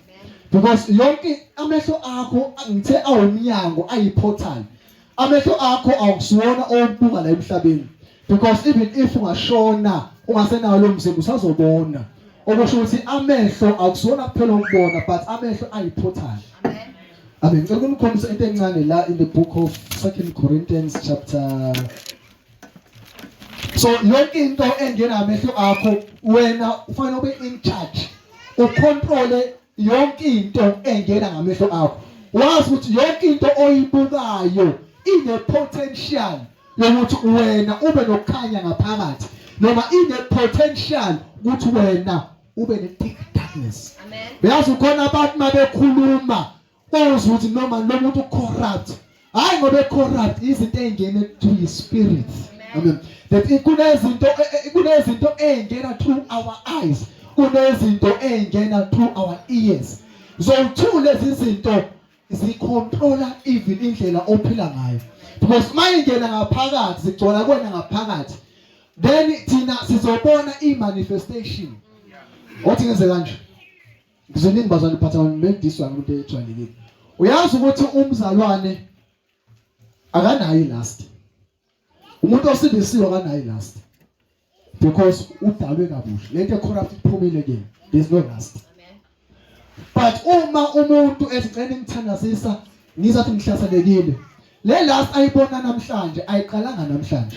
Because yonke amehlo akho ngithe awumnyango ayiportal. Amehlo akho awusiwona obuka la emhlabeni. Because even if ungashona ungasenawo lo mzimba usazobona. Okusho ukuthi amehlo akusiwona kuphela ukubona but amehlo ayiportal. Amen. Amen. Ngicela ukunikhombisa into encane la in the book of 2 Corinthians chapter. So yonke into engena amehlo akho wena ufanele ube in charge. Ucontrole yonke into engena ngamehlo akho. Wazi ukuthi yonke into oyibukayo ine potential yokuthi wena ube nokukhanya ngaphakathi noma ine potential ukuthi wena ube ne thick darkness. Amen. Uyazi khona abantu mabekhuluma uzwe ukuthi noma lo muntu corrupt. Hayi ngoba corrupt izinto ezingena through his spirit. Amen. That kunezinto ezingena through our eyes, kunezinto ezingena through our ears. Zowu lezi zinto zicontrola even indlela ophila ngayo. Because mayingena ngaphakathi zigcwala kuwena ngaphakathi. Then thina sizobona i-manifestation. Othi ngenze kanje. Ngizoningi bazalwane phatha ngimendiswa umuntu ejwayelekile. Uyazi ukuthi umzalwane akanayo last. Umuntu osindisiwe akanayo last. Because udalwe kabusha. Lento ecorrupt iphumile ke. There's no last. Amen. But uma umuntu ethi ngicela ngithandazisa ngizathi ngihlaselekile, le last ayibona namhlanje ayiqalanga namhlanje,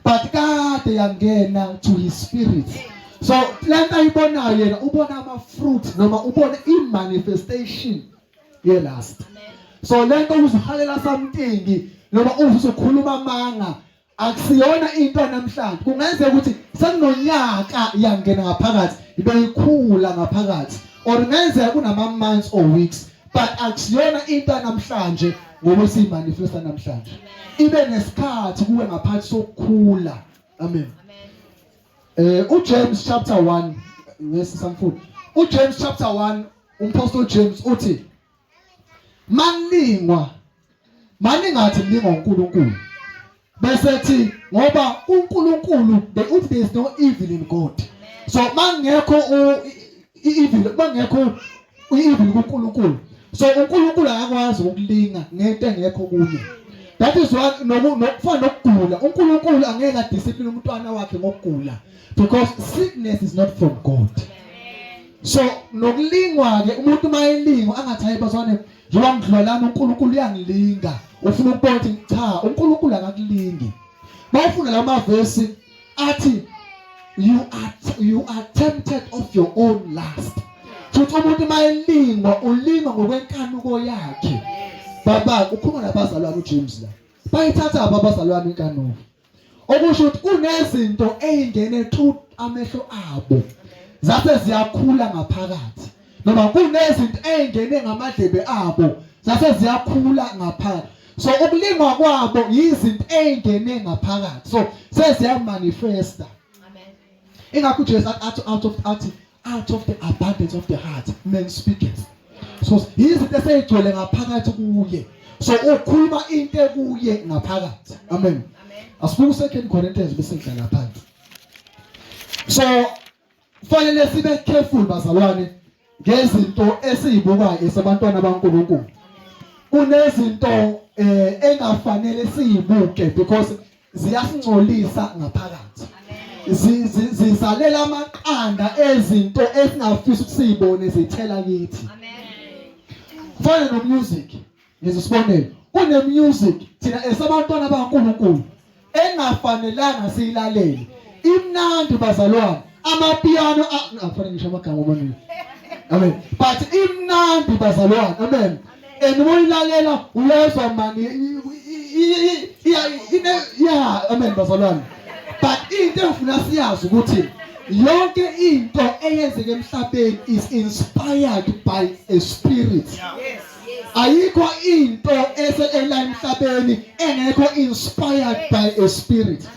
but kade yangena to his spirit. So lento ayibonayo yena ubona ama fruit noma ubona i manifestation ye last. So lento uzuhalela something noma uzukhuluma amanga akusiyona into namhlanje. Kungenzeka ukuthi sekunonyaka yangena ngaphakathi, ibe ikhula ngaphakathi, or kungenzeka kunama months or weeks, but akusiyona into namhlanje ngoba siyimanifesta namhlanje. Ibe nesikhathi kuwe ngaphansi sokukhula. Amen. UJames chapter 1 ngesi samfundo. UJames chapter 1, umpostoli James uthi manilingwa maningathi nilingwa uNkulunkulu, bese thi ngoba uNkulunkulu they uthi there is no evil in God. So mangekho evil, mangekho evil kuNkulunkulu, so uNkulunkulu akakwazi ukulinga ngento engekho kuye. That is why nokufana nokugula, uNkulunkulu angeke adiscipline umntwana wakhe ngokugula, because sickness is not from God. So nokulingwa ke, umuntu mayelingwa angathi hayi bazwane, njengoba ngidlwalana uNkulunkulu uyangilinga, ufuna ukubona ukuthi cha, uNkulunkulu akakulingi. Mawufuna la mavesi athi you are tempted of your own lust, futhi umuntu mayelingwa ulingwa ngokwenkanuko yakhe. Baba ukhuluma nabazalwane uJames la, bayithatha abazalwane inkanuko, okusho ukuthi kunezinto ezingene through amehlo abo zase ziyakhula ngaphakathi, noma kunezinto ezingene ngamadlebe abo zase ziyakhula ngaphakathi. So ukulingwa kwabo yizinto ezingene ngaphakathi, so seziyamanifesta. Ingakho uJesu athi out of the abundance of the heart man speaketh. So yizinto eseyigcwele ngaphakathi kuye, so ukhuluma into ekuye ngaphakathi. Amen. Asibuke 2 Corinthians bese ngidlala phansi. So fanele sibe careful bazalwane ngezinto esizibukayo esabantwana baNkulunkulu. Kunezinto engafanele sizibuke because ziyasingcolisa ngaphakathi, zizalela amaqanda ezinto esingafisi ukusibone zithela kithi. Fana no music, ngizisibonelo, kune music thina esabantwana baNkulunkulu engafanelanga siyilalele. Imnandi bazalwane, amapiano, akufanele ngisho amagama amaningi, amen, but imnandi bazalwane, amen. And uma uyilalela uyezwa mani ine, yeah, amen bazalwane. But into engifuna siyazi ukuthi yonke into eyenzeka emhlabeni is inspired by a spirit. Ayikho into ese ela emhlabeni engekho inspired by a spirit.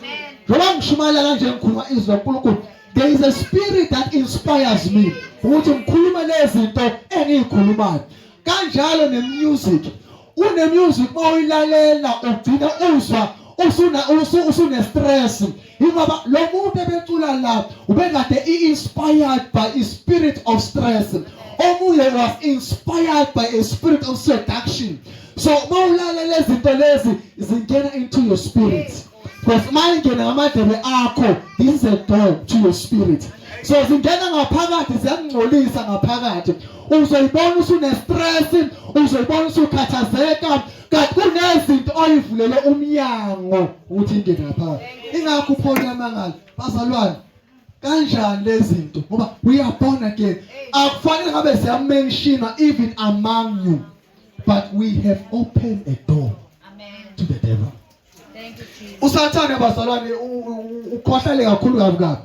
Njengoba ngishumayela kanje, ngikhuluma izwi laNkulunkulu, there is a spirit that inspires me ukuthi ngikhulume lezi zinto engiyikhulumayo. Kanjalo nemusic, une-music mawuyilalela ugcina uzwa usuna usune stress, ingoba lo muntu ebecula la ubekade i-inspired by a spirit of stress, omunye was inspired by a spirit of seduction. So mawulalela izinto lezi zingena into your spirit, because mayingena ngamadlebe akho, this is a door to your spirit. So zingena ngaphakathi, ziyakungcolisa ngaphakathi, uzoyibona usune stress, uzoyibona usukhathazeka, kanti kunezinto oyivulele umnyango ukuthi ingene ngaphakathi. Ingakho uPaul yamangala, bazalwane, kanjani lezi zinto, ngoba we are born again, akufanele ngabe siyamentionwa even among you, but we have opened a door to the devil. Thank you, Jesus. Usathane bazalwane ukhohlele kakhulu kabi kabi.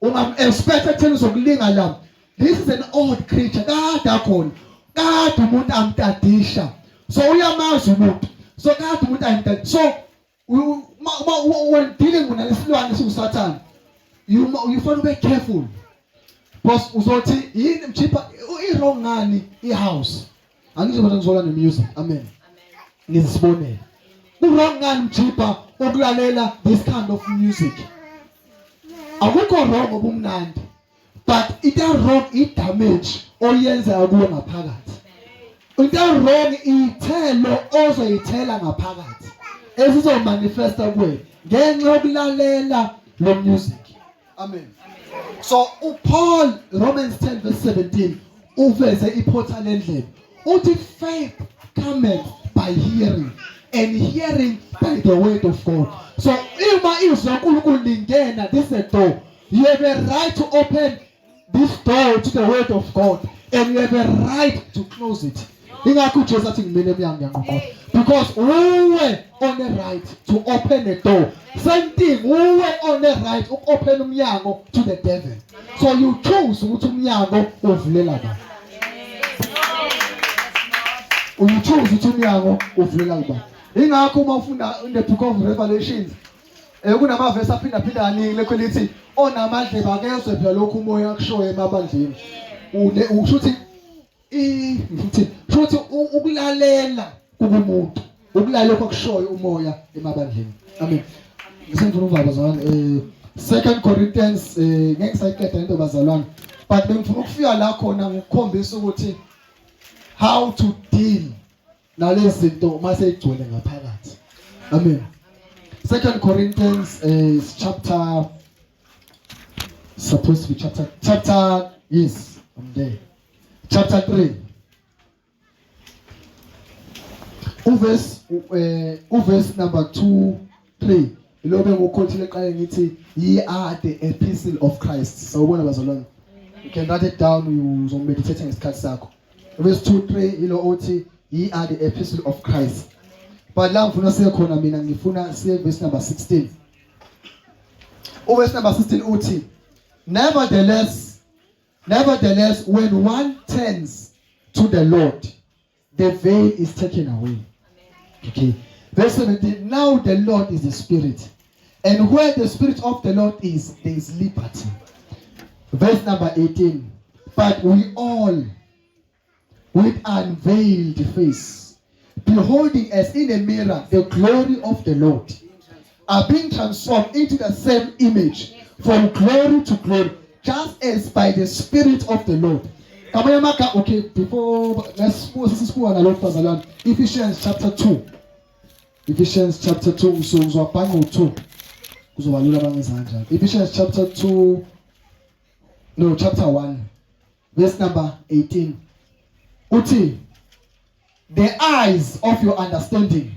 Ungam-expect ekutheni uzokulinga la. This is an old creature, kade akhona, kade umuntu amtadisha, so uyamazi umuntu, so kade umuntu ayimtadisha. So when dealing nalesilwane siwusathane, you fanele ube careful, because uzothi yini mchipha i-wrong ngani i-house, angizoba ngizola ne-music, amen. Ngizisibonele, ku-wrong ngani mchipha ukulalela this kind of music? Akukho wrong obumnandi, but into wrong i-damage oyenza kuwe ngaphakathi. Into wrong ithelo ozoyithela ngaphakathi esizomanifesta kuwe ngenxa yokulalela lo music. Amen. So uPaul, Romans 10 verse 17. Uveze iportal endlebe. Uthi faith cometh by hearing and hearing by the word of God. So uma izwi laNkulunkulu lingena, this is a door. You have a right to open this door to the word of God and you have a right to close it. Ingakho uJesu athi ngimile emnyango ngiyangqongqotha, because uwe on the right to open the door. Same thing, uwe on the right uku-open umnyango to the devil. So you choose ukuthi umnyango uvulela bani. You choose ukuthi umnyango uvulela kubani. Ingakho uma ufunda in the book of Revelations, kunamavesi aphinda phinda kaningi lekho lithi onamadlebe akezwe phela lokhu umoya akushoyo emabandleni. Une usho ukuthi ngithi futhi ukulalela kukumuntu, ukulalela lokho akushoyo umoya emabandleni. Amen. Ngisengifuna ukuvala, bazalwane. Second Corinthians, ngeke ngisayiqeda into, bazalwane, but bengifuna ukufika la khona ngikukhombisa ukuthi how to deal nalezi zinto mase igcwele ngaphakathi. Amen. Second Corinthians is chapter, supposed to be chapter, yes, I'm there, chapter 3, uverse number 2 3, ilobe nguquotile eqale ngithi ye are the epistle of Christ. Sawubona, bazalwane. You can write it down, uzomeditate ngesikhathi sakho. Verse 2 3 ilo othi ye are the epistle of Christ, but la ngifuna siye khona mina, ngifuna siye verse number 16. Uverse number 16 uthi, Nevertheless, when one turns to the Lord, the veil is taken away." Okay. Verse 17, "Now the Lord is the Spirit. And where the Spirit of the Lord is, there is liberty." Verse number 18, "But we all, with unveiled face, beholding as in a mirror the glory of the Lord, are being transformed into the same image from glory to glory, just as by the Spirit of the Lord." Ngamanye amagama, okay, before let's sibuka nalokhu, bazalwane. Ephesians chapter 2. Ephesians chapter 2, so uzwabhanga u2. Kuzoba lula bangenza kanjalo. Ephesians chapter 2, no, chapter 1, verse number 18. Uthi the eyes of your understanding.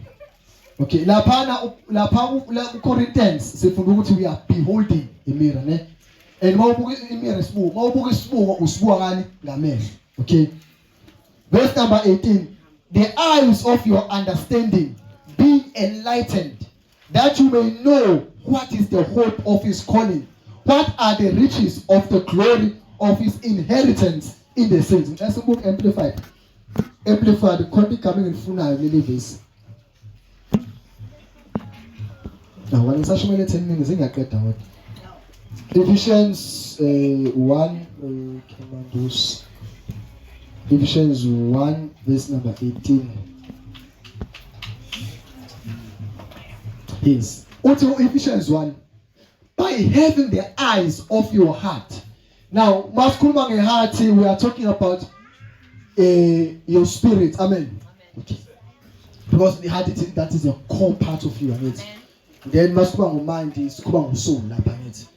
Okay, laphana lapha ku Corinthians sifunda ukuthi we are beholding a mirror, ne? And mawubuka imirror, isibuko, mawubuka isibuko usibuka ngani? Ngamehlo. Okay. Verse number 18, "The eyes of your understanding being enlightened, that you may know what is the hope of his calling, what are the riches of the glory of his inheritance in the saints." Ngicela sibuke Amplified. Amplified, khona igama engilifunayo kuleli verse. Nawu ngisashumele 10 minutes ngiyaqeda kodwa. Ephesians 1, Commandos. Ephesians 1 verse number 18. Yes. Uthi Ephesians 1, "By having the eyes of your heart." Now, masikhuluma ngeheart, we are talking about your spirit. Amen. Okay. Because the heart it, that is a core part of you, angithi. Then masikhuluma ngomind, sikhuluma ngosoul lapha, angithi.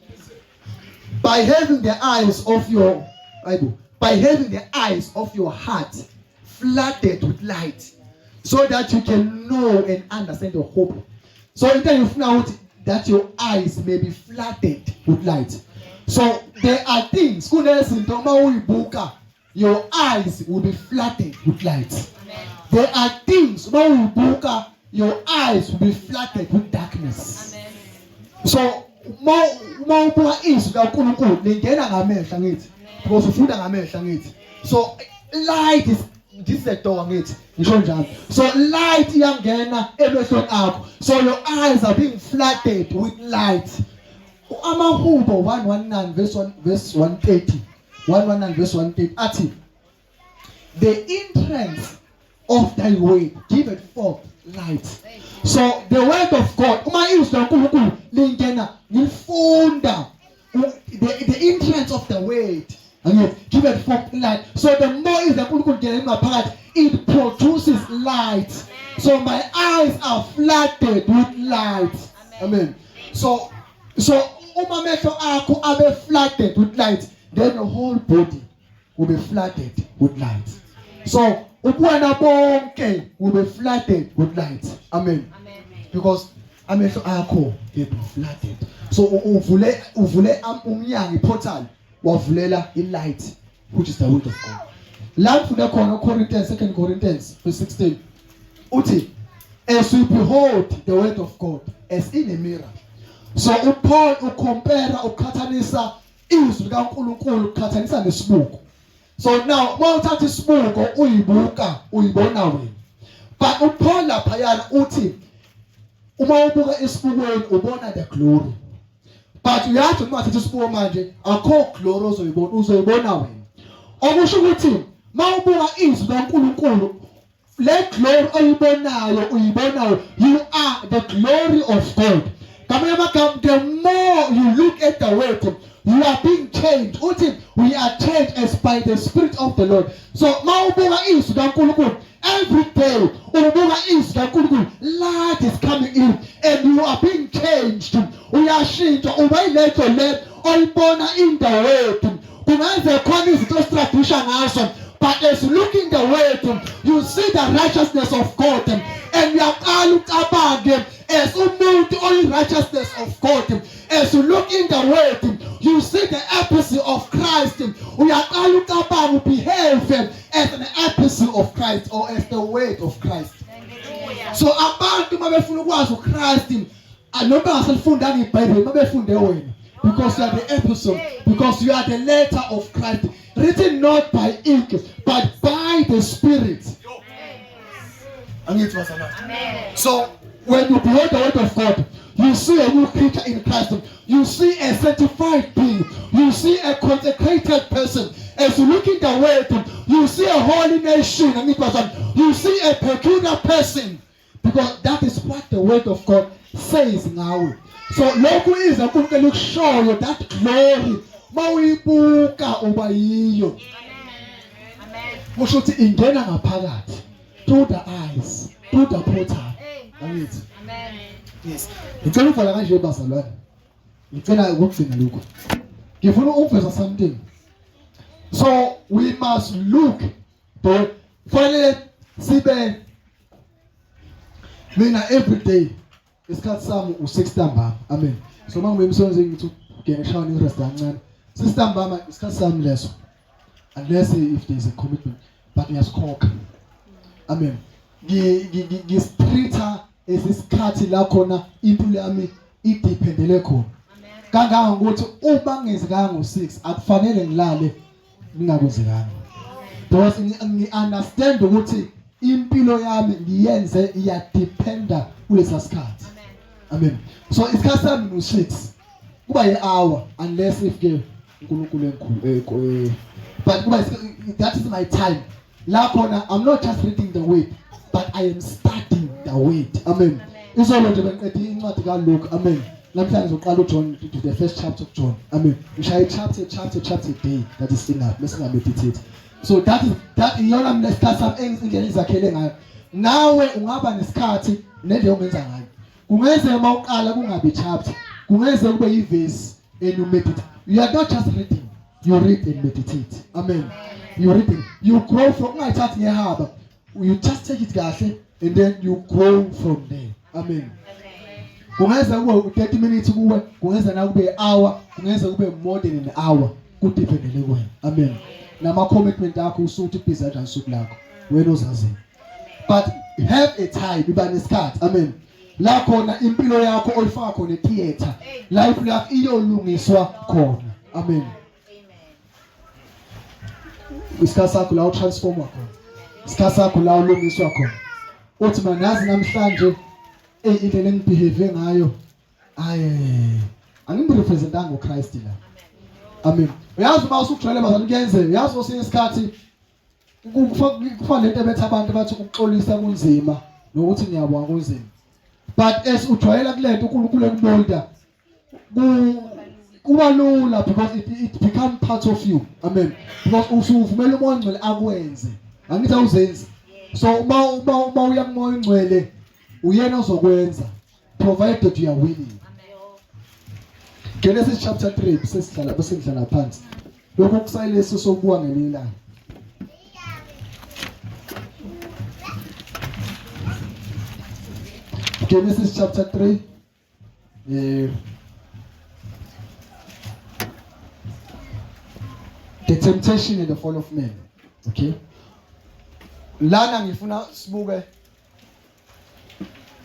By having the eyes of your ayibo, by having the eyes of your heart flooded with light, so that you can know and understand the hope. So into engifuna ukuthi that your eyes may be flooded with light. So there are things, kunezinto uma uyibuka, your eyes will be flooded with light. There are things uma uyibuka, your eyes will be flooded with darkness. So uma ubuka izwi kaNkulunkulu lingena ngamehlo, ngithi, because ufunda ngamehlo, ngithi. So light is, this is a door, ngithi ngisho njalo. So light iyangena emehlweni akho, so your eyes are being flooded with light. Amahubo 119 verse 1, verse 130, 119 verse 130 athi, "The entrance of thy word giveth forth light." So the word of God, uma izwi laNkulunkulu lingena ngilifunda, the entrance of the word, angithi, giveth forth light. So the more izwi laNkulunkulu lingena ngaphakathi, it produces light. So my eyes are flooded with light. Amen. So uma amehlo akho abe flooded with light, then your whole body will will be flooded with light. So ubuwena bonke will be flooded with light. Amen. Amen. Because amehlo akho they be flooded. So uvule umnyango, iportal, wavulela i-light, which is the word of God. La ngifunde khona Corinthians, 2 Corinthians verse 16, uthi, "As we behold the word of God as in a mirror." So uPaul ucompare, uqhathanisa izwi likaNkulunkulu, uqhathanisa nesibuko. So now uma uthatha isibuko uyibuka, uyibona wena, but uPaul laphayana uthi uma ubuka esibukweni ubona the glory, but uyazi uma uthatha isibuko manje akho glory ozoyibona, uzoyibona wena. Okusho ukuthi uma ubuka izwi likaNkulunkulu, le glory oyibonayo uyibonayo, you are the glory of God. Ngamanye amagama, the more you look at the word, you are being changed. Uthi we are changed as by the Spirit of the Lord. So mawubuka izwi kaNkulunkulu every day, ubuka izwi kaNkulunkulu, light is coming in and you are being changed. Uyashintsha, uba yileto le oyibona in the word. Kungenzeka khona izinto ostruggle ngazo, but as you look in the word, you see the righteousness of God and uyaqala ucabange as umuntu oyi-righteousness of God. As you look in the word, you see the epistle of Christ. Uyaqala ucabanga, ubehave as an epistle of Christ or as the word of Christ. So abantu uma befuna ukwazi uChrist, noma bengaselifundanga iBhayibheli, uma befunde wena, because you are the epistle, because you are the letter of Christ, written not by ink but by the Spirit. Angithi bazalwane? So when you behold the word of God, you see a new creature in Christ. You see a sanctified being. You see a consecrated person. As you look in the word, you see a holy nation. Angithi bazalwane? You see a peculiar person, because that is what the word of God says ngawe. So lokhu iza uNkulunkulu ekushoyo, that glory mawuyibuka uba yiyo. Kusho ukuthi ingena ngaphakathi through the eyes, through the portal. Angithi? Yes, ngicela uvala kanje bazalwane, ngicela ukugcina lokhu, ngifuna ukuveza something. So we must look the fanele sibe. Mina every day isikhathi sami u6 ntambama. Amen. So uma ngibuya emsebenzini ngithi ngene shower, ngi-rest kancane, 6 ntambama isikhathi sami leso, unless if there is a commitment, but ngiyasikhokha. Amen. Ngisitreat-a esisikhathi la khona impilo yami idependele khona kangangokuthi uma ngenzekanga ngo6 akufanele ngilale ningakwenzekanga, because ngi-understand ukuthi impilo yami ngiyenze iyadependa kulesa sikhathi. Amen. So isikhathi sami no6 kuba yi-hour, unless if ke uNkulunkulu enkhulu, but kuba that is my time la khona I'm not just reading the word, but I am studying the word. Amen. Izolo nje bengiqede incwadi kaLuke. Amen. Namhlanje ngizoqala uJohn, to the first chapter of John. Amen. Ngishaye chapter, chapter, chapter a day. That is enough bese ngameditate. So that is that. Iyona mina isikhathi sami indlela izakhele ngayo. Nawe ungaba nesikhathi nendlela ongenza ngayo. Kungenzeka uma uqala kungabi chapter, kungenzeka kube yivesi and you meditate. You are not just reading, you read and meditate. Amen. You read and you grow from. Ungayithathi ngehaba, you just take it kahle and then you grow from there. Amen. Kungeza kube 30 minutes kuwe, kungeza na kube hour, kungeza kube more than an hour, kudependele kuwena. Amen. Nama commitment akho usuthi busy kanjani usuku lakho, wena ozaziyo, but have a time, iba nesikhathi. Amen. La khona impilo yakho oyifaka khona etheater, la impilo yakho iyolungiswa khona. Amen. Isikhathi sakho la utransforma khona, isikhathi sakho la ulungiswa khona, uthi manazi namhlanje indlela engibehave ngayo, aye, angimrepresentanga uChrist la. Amen. Uyazi uma usujwayele bazalwane kuyenzeka, uyazi kwesinye isikhathi kufana lento ebethi abantu bathi ukuxolisa kunzima nokuthi ngiyabonga kunzima, but as ujwayela kulento uNkulunkulu ekumolda, kuba lula because it become part of you. Amen. Because usuvumela uMoya oNgcwele akwenze. Angithi awuzenzi? So uma uya kuMoya oNgcwele, uyena ozokwenza, provided you are willing. Genesis chapter 3, bese sihlala, bese ngihlala phansi. Lokho kusayilesi sokubuka ngelinye ilanga. Genesis chapter 3 the temptation and the fall of man. Okay, lana ngifuna sibuke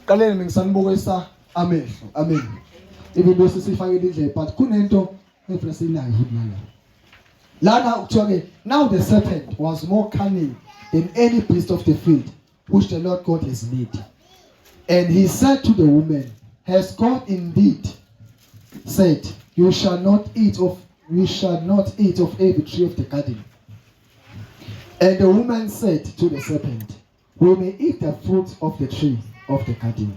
qaleni ngisanibukisa amehlo. Amen. Even though sisifakele indlebe, but kunento engifuna siyinayo yini lana. Lana kuthiwa ke, now the serpent was more cunning than any beast of the field which the Lord God has made. And he said to the woman, Has God indeed said, You shall not eat of every tree of the garden? And the woman said to the serpent, We may eat the fruit of the tree of the garden,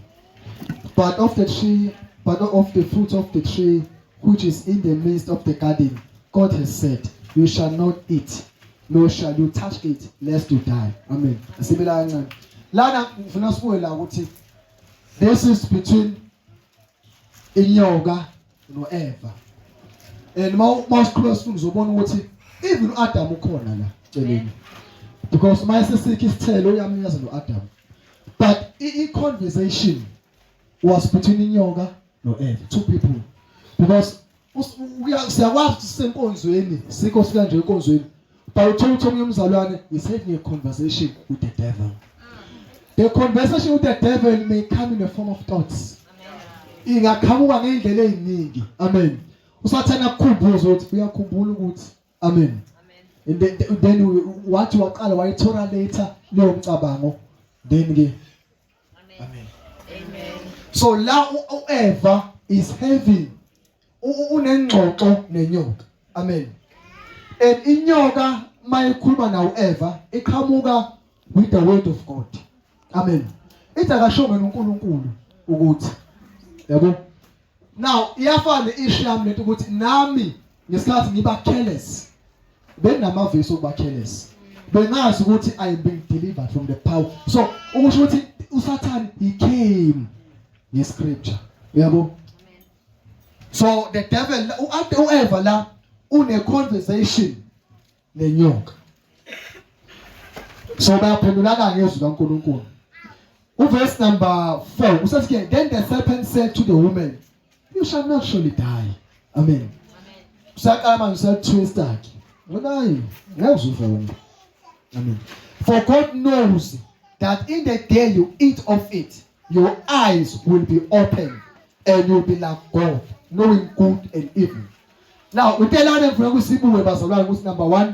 but of the fruit of the tree which is in the midst of the garden, God has said, You shall not eat, nor shall you touch it, lest you die. Amen. Asibela kancane. Lana ngifuna sibuke la ukuthi this is between inyoka noEva. And mawusiqhubeka sifunda uzobona ukuthi even uAdam ukhona la celeni. Because mayesesikho isithelo uyamnikeza noAdam. But i conversation was between inyoka noEva, two people. Because siyakwazi ukuthi sisenkonzweni, sikho sika nje enkonzweni. But uthola ukuthi omunye umzalwane is having a conversation with the devil. The conversation with the devil may come in the form of thoughts. Ingaqhamuka ngendlela eziningi. Amen. Usathana akukhumbuza ukuthi uyakhumbula ukuthi, amen. And then wathi waqala wayitolerate leyo mcabango, then ke, amen. Amen. So la uEva is having unengxoxo nenyoka. Amen. And inyoka mayikhuluma nawo Eva iqhamuka with the word of God. Amen. Ithi akasho uNkulunkulu ukuthi, yabo. Now iyafana issue yami lento ukuthi nami ngesikhathi ngiba careless, benamavesi okuba careless, bengazi ukuthi I am being delivered from the power. So ukusho ukuthi uSathane, he came ngescripture, yabo. So the devil, uEva la une conversation nenyoka, so bayaphendulana ngezwi kaNkulunkulu. Uverse number 4 usathi ke, then the serpent said to the woman, You shall not surely die. Amen. Usaqala manje usatwista ke, ngoba ngeke uzufe wena. Amen. For God knows that in the day you eat of it, your eyes will be open and you'll be like God, knowing good and evil. Now utelane ngifuna kusibuke bazalwane ukuthi number 1,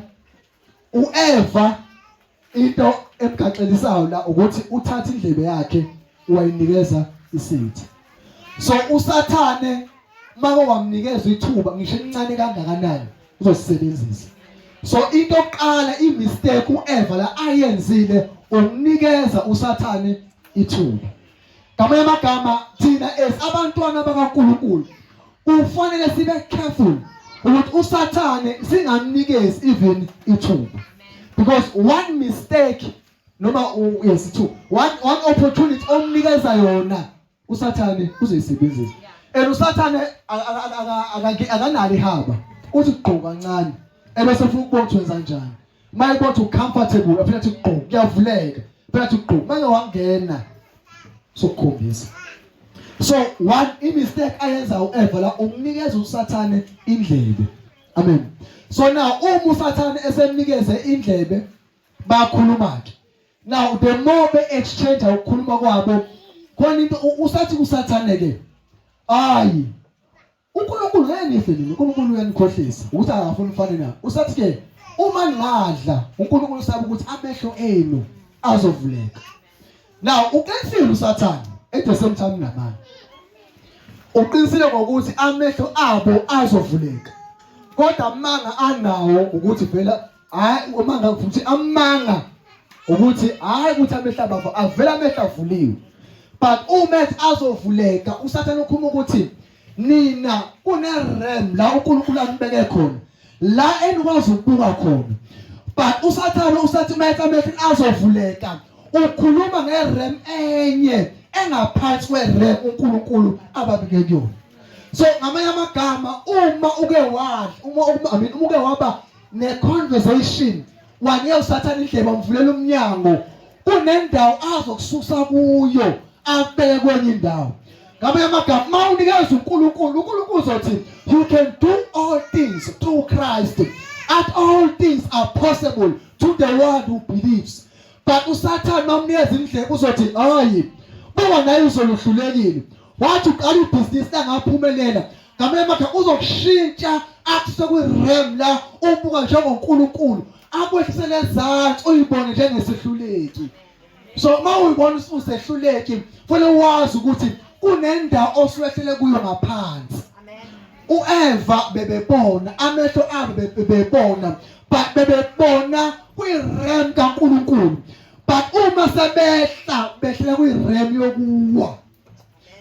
uEva into emgaxelisayo la ukuthi uthatha indlebe yakhe wayinikeza isitha. So uSathane make wamnikeza ithuba ngisho elincane kangakanani, uzosebenzisa. So into yokuqala, i-mistake uEva la ayenzile, ukunikeza uSathane ithuba. Ngamanye amagama, thina as abantwana bakaNkulunkulu kufanele sibe careful ukuthi uSathane singamnikezi even ithuba, because one mistake noma yes, two, one opportunity omnikeza yona uSathane uzoyisebenzisa. And uSathane akanalo ihaba, uthi gqo kancane ebese ufuna ukubona ukuthi wenza kanjani. Mayibona ukuthi ucomfortable, aphela athi gqo, kuyavuleka, phela athi gqo, make wangena sokukhombisa. So one i-mistake ayenza uEva la umnikeza uSathane indlebe. Amen. So now uma uSathane esemnikeze indlebe, bakhuluma ke. Now the more be exchange ukukhuluma kwabo, khona into usathi kuSathane ke, ayi, uNkulunkulu ngeke nife nini, uNkulunkulu uyanikhohlisa ukuthi akafuni ufane naye. Usathi ke, uma ningadla, uNkulunkulu usaba ukuthi amehlo enu azovuleka. Now uqinisile uSathane, at the same time namanje uqinisile ngokuthi amehlo abo azovuleka, kodwa amanga anawo ukuthi vela, hayi, amanga futhi amanga ukuthi hayi ukuthi amehlo abo avela, amehlo avuliwe. But uma ethi azovuleka, uSathane ukhuluma ukuthi nina kune realm la uNkulunkulu anibeke khona, la enikwazi ukubuka khona. But uSathane usathi uma ethi amehlo azovuleka, ukhuluma ngerealm enye engaphansi kwerealm uNkulunkulu ababeke kuyona. So ngamanye amagama, uma uke wadla, uma I mean, uma uke waba ne conversation wanika uSathane indlebe wamvulela umnyango kunendawo azokususa kuyo akubeke kwenye indawo. Ngamanye amagama, uma unikeza uNkulunkulu, uNkulunkulu uzothi you can do all things through Christ, at all things are possible to the one who believes. But uSathane mamnikeza indlebe uzothi hayi, buka naye uzoluhlulekile, wathi uqala ibhizinisi langaphumelela. Ngamanye amagama uzokushintsha akuse kwi-realm la ubuka njengoNkulunkulu, akwehlisele ezansi uyibone njengesihluleki. So uma uyibona ususehluleki, fanele wazi ukuthi kunendawo osuwehlele kuyo ngaphansi. UEva bebebona, amehlo abo bebebona, but bebebona kwi-realm kaNkulunkulu, but uma sebehla behlela kwi-realm yokuwa.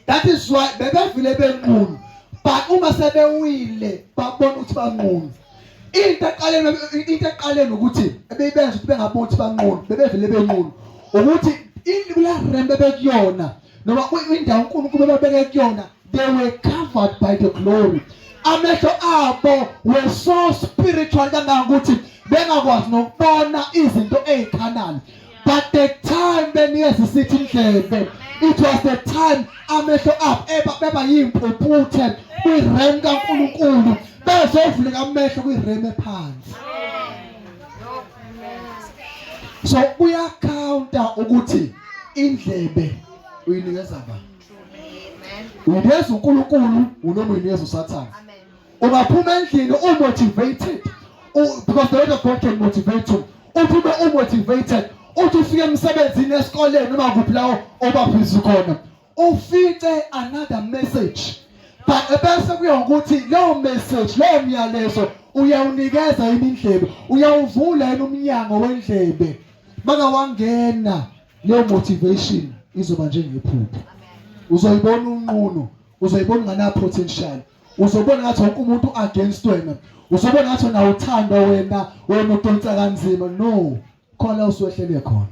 That is why bebevile benqunu, but uma sebewile babona ukuthi banqunu. Into eqaleni ukuthi ebeyibenza ukuthi bengaboni ukuthi banqunu, bebevile benqunu, ukuthi kula realm bebekuyona noma indawo uNkulunkulu bebeke kuyona, they were covered by the glory. Amehlo abo were so spiritual kangangokuthi bengakwazi nokubona izinto ezicarnal. But the time benikeza isithi indlebe, it was the time amehlo abo eba beba yimpumputhe kwi-realm kaNkulunkulu, bezovuleka amehlo kwi-realm ephansi. So kuyacounta ukuthi indlebe uyinikeza ba uyinikeza uNkulunkulu noma uyinikeza uSathane. Ungaphuma endlini umotivated, because the word of God can motivate you. Uphume umotivated, uthi ufike emsebenzini, esikoleni, noma kuphi lawo oba busy khona, ufice another message, but ebese kuya ukuthi leyo message, leyo myalezo, uyawunikeza yini indlebe, uyawuvula yini umnyango wendlebe. Makawangena, leyo motivation izoba njengephupho. Uzoyibona unqunu, uzoyibona ungana potential, uzobona ngathi wonke umuntu against wena, uzobona ngathi wena uthando, wena udonsa kanzima. No, khona usuwehlele khona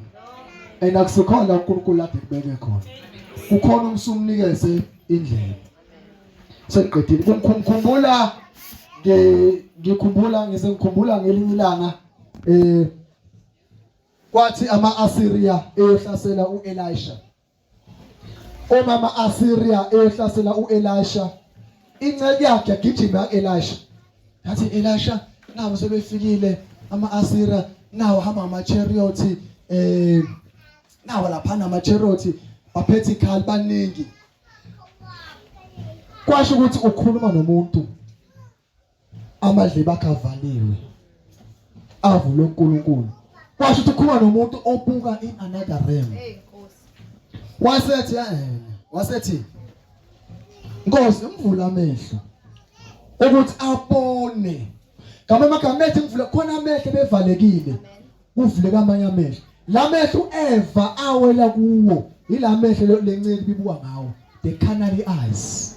and akusikhona uNkulunkulu ade kubeke khona, kukhona umsumnikeze indlela. Sengiqedile. Ngikhumbula ngikhumbula ngize ngikhumbula ngelinye ilanga kwathi ama-Assyria eyohlasela uElisha. Uma ama-Assyria eyohlasela uElisha, inceku yakhe yagijima kuElisha, yathi, "Elisha, nabo sebefikile ama-Assyria, nawo hamba ngama-chariot, nawo lapha nama-chariot, baphethe ikhali, baningi." Kwasho ukuthi ukhuluma nomuntu amadlebe akhe avaliwe, avule uNkulunkulu. Kwasho ukuthi ukhuluma nomuntu obuka in another realm. Hey Nkosi. Wasethi yena, wasethi, "Nkosi, mvula amehlo ukuthi abone." Ngama amagama ethi mvula khona, amehlo bevalekile, kuvuleka amanye amehlo. La mehlo uEva awela kuwo ila mehlo lencane bibuka ngawo, the carnal eyes.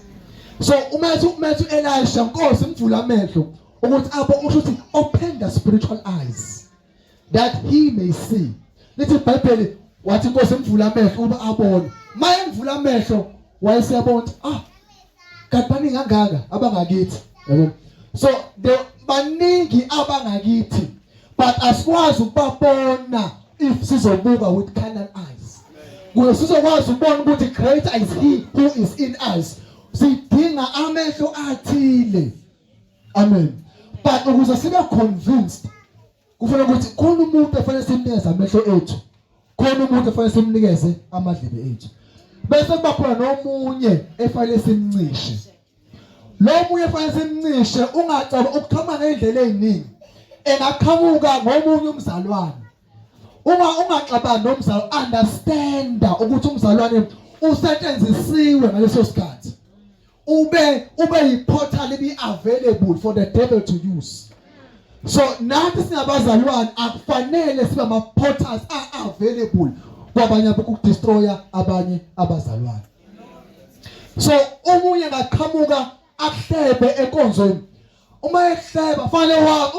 So uma ethi Elisha, "Nkosi, mvula amehlo ukuthi abo," usho ukuthi open the spiritual eyes that he may see. Lithi iBhayibheli wathi, "Inkosi, mvula amehlo ukuba abone." Maye mvula amehlo, wayeseyabona ukuthi ah, kanti baningi kangaka abangakithi, yabo. So the baningi abangakithi, but asikwazi ukubabona if sizobuka with carnal eyes. Kuze sizokwazi ukubona ukuthi greater is he who is in us, sidinga amehlo athile. Amen. But ukuze sibe convinced, kufanele ukuthi khona umuntu efanele simnikeze amehlo ethu, khona umuntu efanele simnikeze amadlebe ethu, bese kuba khona nomunye efanele simncishe. Lo munye efanele simncishe ungacaba ukuqhamuka ngendlela eziningi, engaqhamuka ngomunye umzalwane. Uma ungaxabani nomzalwane, understand ukuthi umzalwane usetshenzisiwe ngaleso sikhathi, ube yiportal ebi available for the devil to use. So nathi singabazalwane akufanele sibe ama portals are available kwabanye ukudestroya abanye abazalwane. So omunye ngaqhamuka akuhlebe enkonzweni. Uma ehleba, fanele wa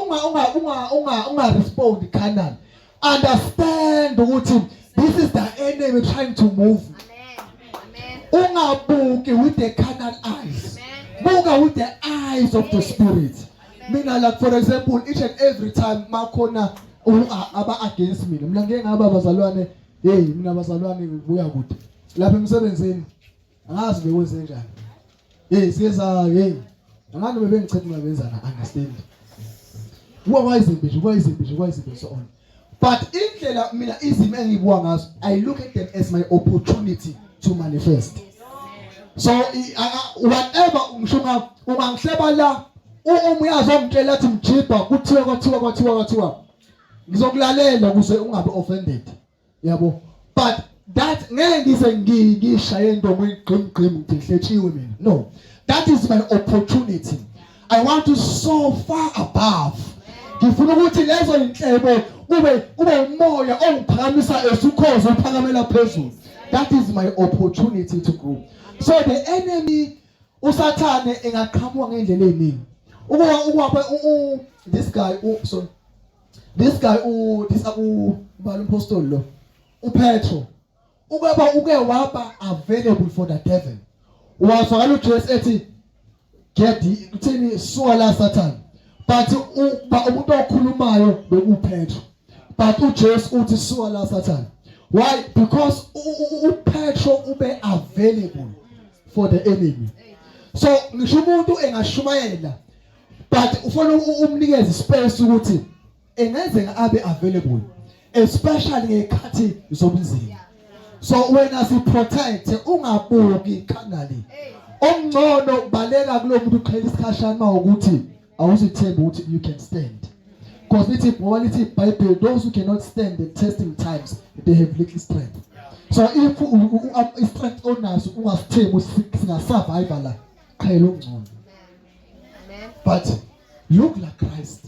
unga respond carnal. Understand ukuthi this is the enemy trying to move. Amen. Ungabuki with the carnal eyes, buka with the eyes of the spirit. Mina like for example each and every time makhona aba against mina, mina ngeke ngaba bazalwane, hey mina bazalwane ngibuya kude lapha emsebenzini, angazi bekwenze njani. Hey siyeza, hey angani bebengichitha mina benzana, understand. Kuba kwayizimbi nje, kwayizimbi nje, kwayizimbi, so on. But indlela mina izimo engibuka ngazo, I look at them as my opportunity to manifest. So whatever ngisho ungangihleba la, uma uyazi ongitshela athi mjibha kuthiwa kwathiwa kwathiwa kwathiwa, ngizokulalela ukuze ungabe offended, yabo. But that ngeke ngize ngishaye indomo igqim gqim ngithi ngihletshiwe mina. No, that is my opportunity. I want to soar far above. Ngifuna ukuthi lezo inhlebo kube umoya ongiphakamisa esukhozo uphakamela phezulu. That is my opportunity to grow. So the enemy, usathane, engaqhamuka ngendlela eziningi. Ukuba this guy, sorry, this guy, u this u bala umpostoli lo uPetro, ukaba uke waba available for the devil, wazwakala uJesu ethi get uthini, suka la Satan. But uba umuntu okhulumayo bekuPetro, but uJesu uthi suka la Satan. Why? Because uPetro ube available for the enemy. So ngisho umuntu engashumayela, but ufuna umnikeze space ukuthi engenzeka abe available, especially ngekhathi zobunzima. So wena si protect, ungabuki khangali ongcono, baleka kulo muntu, uqhela isikhashana mawukuthi awuzithembi ukuthi you can stand, because lithi, ngoba lithi iBhayibheli, those who cannot stand the testing times, they have little strength. So if i-strength onaso ungasithembi singasurvive la, qhela ongcono. But look like Christ.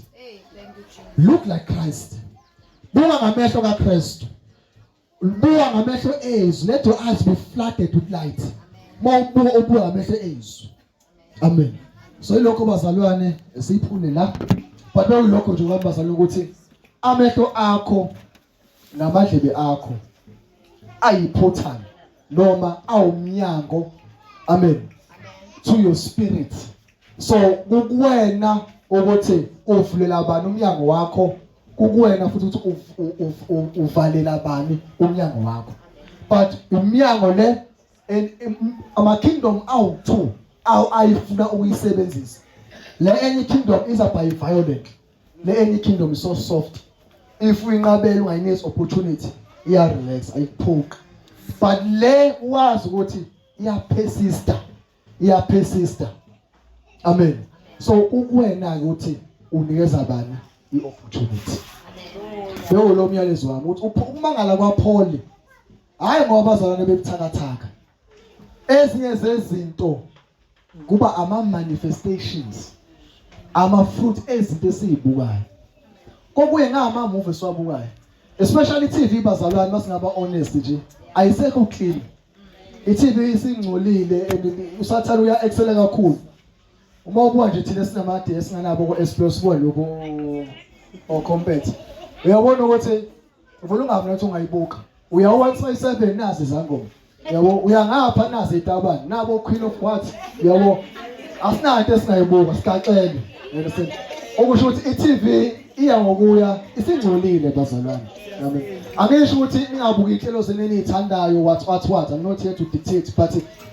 Look like Christ. Buka ngamehlo kaKristu, buka ngamehlo ezwi. Let your eyes be flooded with light. Mawubuka, ubuka ngamehlo ezwi. Amen. So ilokho bazalwane siyiphule la, but bekuyilokho nje kwami bazalwane ukuthi amehlo akho namadlebe akho ayiportal noma awumnyango, amen, to your spirit. So kukuwena ukuthi uvulela bani umnyango wakho, kukuwena futhi ukuthi uvalela bani umnyango wakho. But umnyango le, ama kingdom awu2 awu ayifuna ukuyisebenzisa. Le enye kingdom is by violent, le enye kingdom is so soft. If uyinqabela, ungayinikeza opportunity, iya relax, ayikuphuki. But le wazi ukuthi iya persista, iya persista. Amen. So kukuwena ukuthi unikeza bani iopportunity. Bewo lo myalezo wami ukuthi ukumangala kwaPaul, hayi ngoba abazalwane bebuthakathaka, ezinye zezinto kuba ama manifestations, ama fruit ezinto esizibukayo, kokuye ngama movie esiwabukayo, especially TV. Bazalwane, masingaba honest nje, ayisekho clean i-TV, isingcolile and usathane uya excel kakhulu. Uma ubuka nje thina sinamade esinganabo ko S Plus, buka lokho o compete, uyabona ukuthi uvela ungavi nathi ungayibuka. Uya 157, nazi izangoma, yabo, uyangapha nazi itabani, nabo queen of what, yabo. Asinanto esingayibuka sigaxele, you understand? Okusho ukuthi i-TV iya ngokuya isingcolile bazalwane. Amen. Angisho ukuthi ningabuki inhlelo zenu eniyithandayo, what what what, I'm not here to dictate, but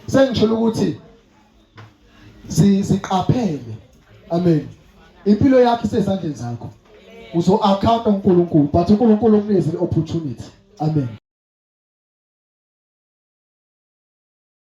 sengisho ukuthi siqaphele. Amen. Impilo yakho isezandleni zakho, uzo account uNkulunkulu, but uNkulunkulu ukunikeze i-opportunity. Amen.